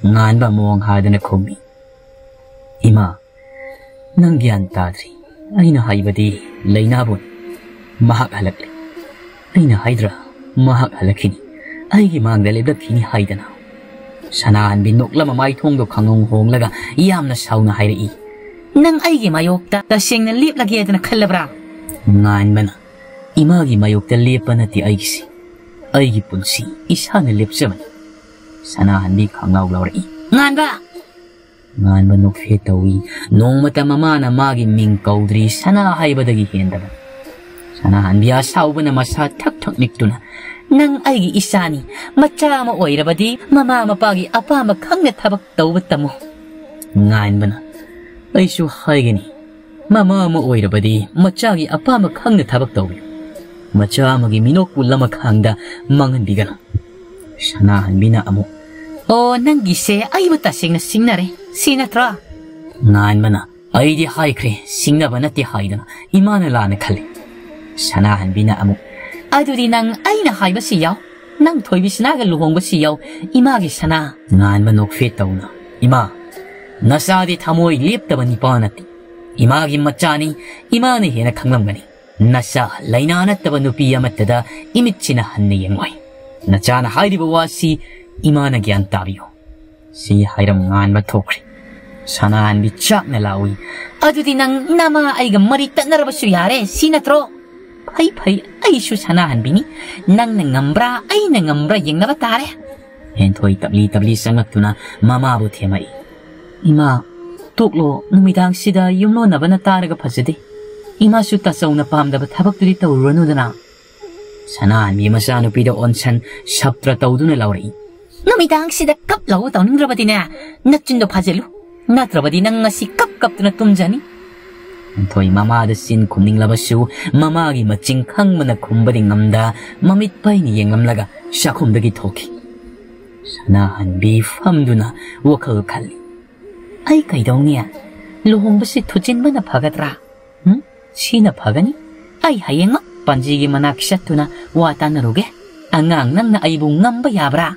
ꯉꯥꯟꯕ ꯃꯣꯡ ꯍꯥꯗꯅ ꯈꯨꯝꯃꯤ꯫ "ꯏꯃꯥ, ꯅꯪ ꯒ꯭ꯌꯥꯟ ꯇꯥꯗ꯭ꯔꯤ꯫ ꯑꯩꯅ ꯍꯥꯏꯕꯗꯤ ꯂꯩꯅꯥꯕꯨꯅꯤ꯫ ꯃꯍꯥꯛ ꯍꯜꯂꯛꯂꯦ꯫ ꯑꯩꯅ ꯍꯥꯏꯗ꯭ꯔꯥ, ꯃꯍꯥꯛ ꯍꯜꯂꯛꯈꯤꯅꯤ, ꯑꯩꯒꯤ ꯃꯥꯡꯗ ꯂꯦꯞꯂꯛꯈꯤꯅꯤ ꯍꯥꯏꯗꯅ"꯫ ꯁꯅꯥꯍꯟꯕꯤ ꯅꯣꯛꯂꯝꯃ ꯃꯥꯏꯊꯣꯡꯗꯣ ꯈꯪꯍꯣꯡ ꯍꯣꯡꯂꯒ ꯌꯥꯝꯅ ꯁꯥꯎꯅ ꯍꯥꯏꯔꯛꯏ꯫ "ꯅꯪ ꯑꯩꯒꯤ ꯃꯥꯌꯣꯛꯇ ꯇꯁꯦꯡꯅ ꯂꯦꯞꯂꯒꯦꯗꯅ ꯈꯜꯂꯕ꯭ꯔꯥ?" ꯉꯥꯟꯕꯅ, "ꯏꯃꯥꯒꯤ ꯃꯥꯌꯣꯛꯇ ꯂꯦꯞꯄ ꯅꯠꯇꯦ ꯑꯩꯒꯤꯁꯤ꯫ ꯑꯩꯒꯤ ꯄꯨꯟꯁꯤ ꯏꯁꯥꯅ ꯂꯦꯞꯆꯕꯅꯤ"꯫ ꯁꯅꯥꯍꯟꯕꯤ ꯈꯪꯂꯥꯎ ꯂꯥꯎꯔꯛꯏ꯫ "ꯉꯥꯟꯕ!" ꯉꯥꯟꯕ ꯅꯣꯛꯐꯦ ꯇꯧꯏ꯫ ꯅꯣꯡꯃꯇ ꯃꯃꯥꯅ ꯃꯥꯒꯤ ꯃꯤꯡ ꯀꯧꯗ꯭ꯔꯤ, ꯁꯅꯥ ꯍꯥꯏꯕꯗꯒꯤ ꯍꯦꯟꯗꯕ꯫ ꯁꯅꯥꯍꯟꯕꯤ ꯑꯁꯥꯎꯕꯅ ꯃꯁꯥ ꯊꯛ ꯊꯛ ꯅꯤꯛꯇꯨꯅ, "ꯅꯪ ꯑꯩꯒꯤ ꯏꯆꯥꯅꯤ꯫ ꯃꯆꯥ ꯑꯃ ꯑꯣꯏꯔꯕꯗꯤ ꯃꯃꯥ ꯃꯄꯥꯒꯤ ꯑꯄꯥꯝꯕ ꯈꯪꯅ ꯊꯕꯛ ꯇꯧꯕ ꯇꯝꯃꯨ"꯫ ꯉꯥꯟꯕꯅ, "ꯑꯩꯁꯨ ꯍꯥꯏꯒꯅꯤ, ꯃꯃꯥ ꯑꯃ ꯑꯣꯏꯔꯕꯗꯤ ꯃꯆꯥꯒꯤ ꯑꯄꯥꯝꯕ ꯈꯪꯅ ꯊꯕꯛ ꯇꯧꯕꯤꯌꯨ꯫ ꯃꯆꯥ ꯑꯃꯒꯤ ꯃꯤꯅꯣꯛꯄꯨ ꯂꯃꯈꯥꯡꯗ ꯃꯥꯡꯍꯟꯕꯤꯒꯅꯨ"꯫ ꯁꯅꯥꯍꯟꯕꯤꯅ ꯑꯃꯨꯛ, "ꯑꯣ, ꯅꯪꯒꯤꯁꯦ ꯑꯩꯕꯨ ꯇꯁꯦꯡꯅ ꯁꯤꯡꯅꯔꯦ, ꯁꯤ ꯅꯠꯇ꯭ꯔꯣ?" ꯉꯥꯟꯕꯅ, "ꯑꯩꯗꯤ ꯍꯥꯏꯈ꯭ꯔꯦ, ꯁꯤꯡꯅꯕ ꯅꯠꯇꯦ ꯍꯥꯏꯗꯅ ꯏꯃꯥꯅ ꯂꯥꯟꯅ ꯈꯜꯂꯤ"꯫ ꯁꯅꯥꯍꯟꯕꯤꯅ ꯑꯃꯨꯛ, "ꯑꯗꯨꯗꯤ ꯅꯪ ꯑꯩꯅ ꯍꯥꯏꯕꯁꯤ ꯌꯥꯎ, ꯅꯪ ꯊꯣꯏꯕꯤꯁꯅꯥꯒ ꯂꯨꯍꯣꯡꯕꯁꯤ ꯌꯥꯎ, ꯏꯃꯥꯒꯤ ꯁꯅꯥ"꯫ ꯉꯥꯟꯕ ꯅꯣꯛꯐꯦ ꯇꯧꯅ, "ꯏꯃꯥ, ꯅꯆꯥꯗꯤ ꯊꯃꯣꯏ ꯂꯦꯞꯇꯕ ꯅꯤꯄꯥ ꯅꯠꯇꯦ꯫ ꯏꯃꯥꯒꯤ ꯃꯆꯥꯅꯤ, ꯏꯃꯥꯅ ꯍꯦꯟꯅ ꯈꯪꯂꯝꯒꯅꯤ꯫ "ꯅꯆꯥ ꯂꯩꯅꯥ ꯅꯠꯇꯕ ꯅꯨꯄꯤ ꯑꯃꯠꯇꯗ ꯏꯃꯤꯠꯁꯤꯅ ꯍꯟꯅ ꯌꯦꯡꯂꯣꯏ꯫ ꯅꯆꯥꯅ ꯍꯥꯏꯔꯤꯕ ꯋꯥꯁꯤ ꯏꯃꯥꯅ ꯒ꯭ꯌꯥꯟ ꯇꯥꯕꯤꯌꯨ", ꯁꯤ ꯍꯥꯏꯔꯝ ꯉꯥꯟꯕ ꯊꯣꯛꯈ꯭ꯔꯦ꯫ ꯁꯅꯥꯍꯟꯕꯤ ꯆꯥꯛꯅ ꯂꯥꯎꯏ, "ꯑꯗꯨꯗꯤ ꯅꯪ ꯅꯃꯥ ꯑꯩꯒ ꯃꯔꯤ ꯇꯠꯅꯔꯕꯁꯨ ꯌꯥꯔꯦ, ꯁꯤ ꯅꯠꯇ꯭ꯔꯣ? ꯐꯩ ꯐꯩ, ꯑꯩꯁꯨ ꯁꯅꯥꯍꯟꯕꯤꯅꯤ꯫ ꯅꯪꯅ ꯉꯝꯕ꯭ꯔꯥ ꯑꯩꯅ ꯉꯝꯕ꯭ꯔꯥ ꯌꯦꯡꯅꯕ ꯇꯥꯔꯦ"꯫ ꯍꯦꯟꯊꯣꯏ ꯇꯞꯂꯤ ꯇꯞꯂꯤ ꯆꯪꯂꯛꯇꯨꯅ ꯃꯃꯥꯕꯨ ꯊꯦꯝꯃꯛꯏ꯫ "ꯏꯃꯥ, ꯇꯣꯛꯂꯣ, ꯅꯨꯃꯤꯗꯥꯡꯁꯤꯗ ꯌꯨꯝꯂꯣꯟꯅꯕꯅ ꯇꯥꯔꯒ ꯐꯖꯗꯦ꯫ ꯏꯃꯥꯁꯨ ꯇꯥꯆꯧꯅ ꯄꯥꯝꯗꯕ ꯊꯕꯛꯇꯨꯗꯤ ꯇꯧꯔꯨꯔꯅꯨꯗꯅ"꯫ ꯁꯅꯥꯍꯟꯕꯤ ꯃꯆꯥꯅꯨꯄꯤꯗ ꯑꯣꯟꯁꯟ ꯁꯞꯇ꯭ꯔ ꯇꯧꯗꯨꯅ ꯂꯥꯎꯔꯛꯏ꯫ "ꯅꯨꯃꯤꯗꯥꯡꯁꯤꯗ ꯀꯞ ꯂꯥꯎꯕ ꯇꯧꯅꯤꯡꯗ꯭ꯔꯕꯗꯤꯅꯦ, ꯅꯆꯤꯟꯗꯣ ꯐꯥꯖꯤꯜꯂꯨ, ꯅꯠꯇ꯭ꯔꯕꯗꯤ ꯅꯪ ꯉꯁꯤ ꯀꯞ ꯀꯞꯇꯨꯅ ꯇꯨꯝꯖꯅꯤ"꯫ ꯍꯦꯟꯊꯣꯏ ꯃꯃꯥꯗ ꯆꯤꯟ ꯈꯨꯝꯅꯤꯡꯂꯕꯁꯨ ꯃꯃꯥꯒꯤ ꯃꯆꯤꯡ ꯈꯪꯕꯅ ꯈꯨꯝꯕꯗꯤ ꯉꯝꯗ ꯃꯃꯤꯠ ꯄꯩꯅ ꯌꯦꯡꯂꯝꯂꯒ ꯆꯥꯛꯈꯨꯝꯗꯒꯤ ꯊꯣꯛꯈꯤ꯫ ꯁꯅꯥꯍꯟꯕꯤ ꯐꯝꯗꯨꯅ ꯋꯥꯈꯜ ꯈꯜꯂꯤ꯫ "ꯑꯩ ꯀꯩꯗꯧꯅꯤ? ꯂꯨꯍꯣꯡꯕꯁꯤ ꯊꯨꯖꯤꯟꯕꯅ ꯐꯒꯗ꯭ꯔꯥ? ꯎꯝ? ꯁꯤꯅ ꯐꯒꯅꯤ꯫ ꯑꯩ ꯍꯌꯦꯡꯃꯛ ꯄꯥꯟꯖꯤꯒꯤ ꯃꯅꯥꯛ ꯆꯠꯇꯨꯅ ꯋꯥ ꯇꯥꯟꯅꯔꯨꯒꯦ꯫ ꯑꯉꯥꯡ ꯅꯪꯅ ꯑꯩꯕꯨ ꯉꯝꯕ ꯌꯥꯕ꯭ꯔꯥ?"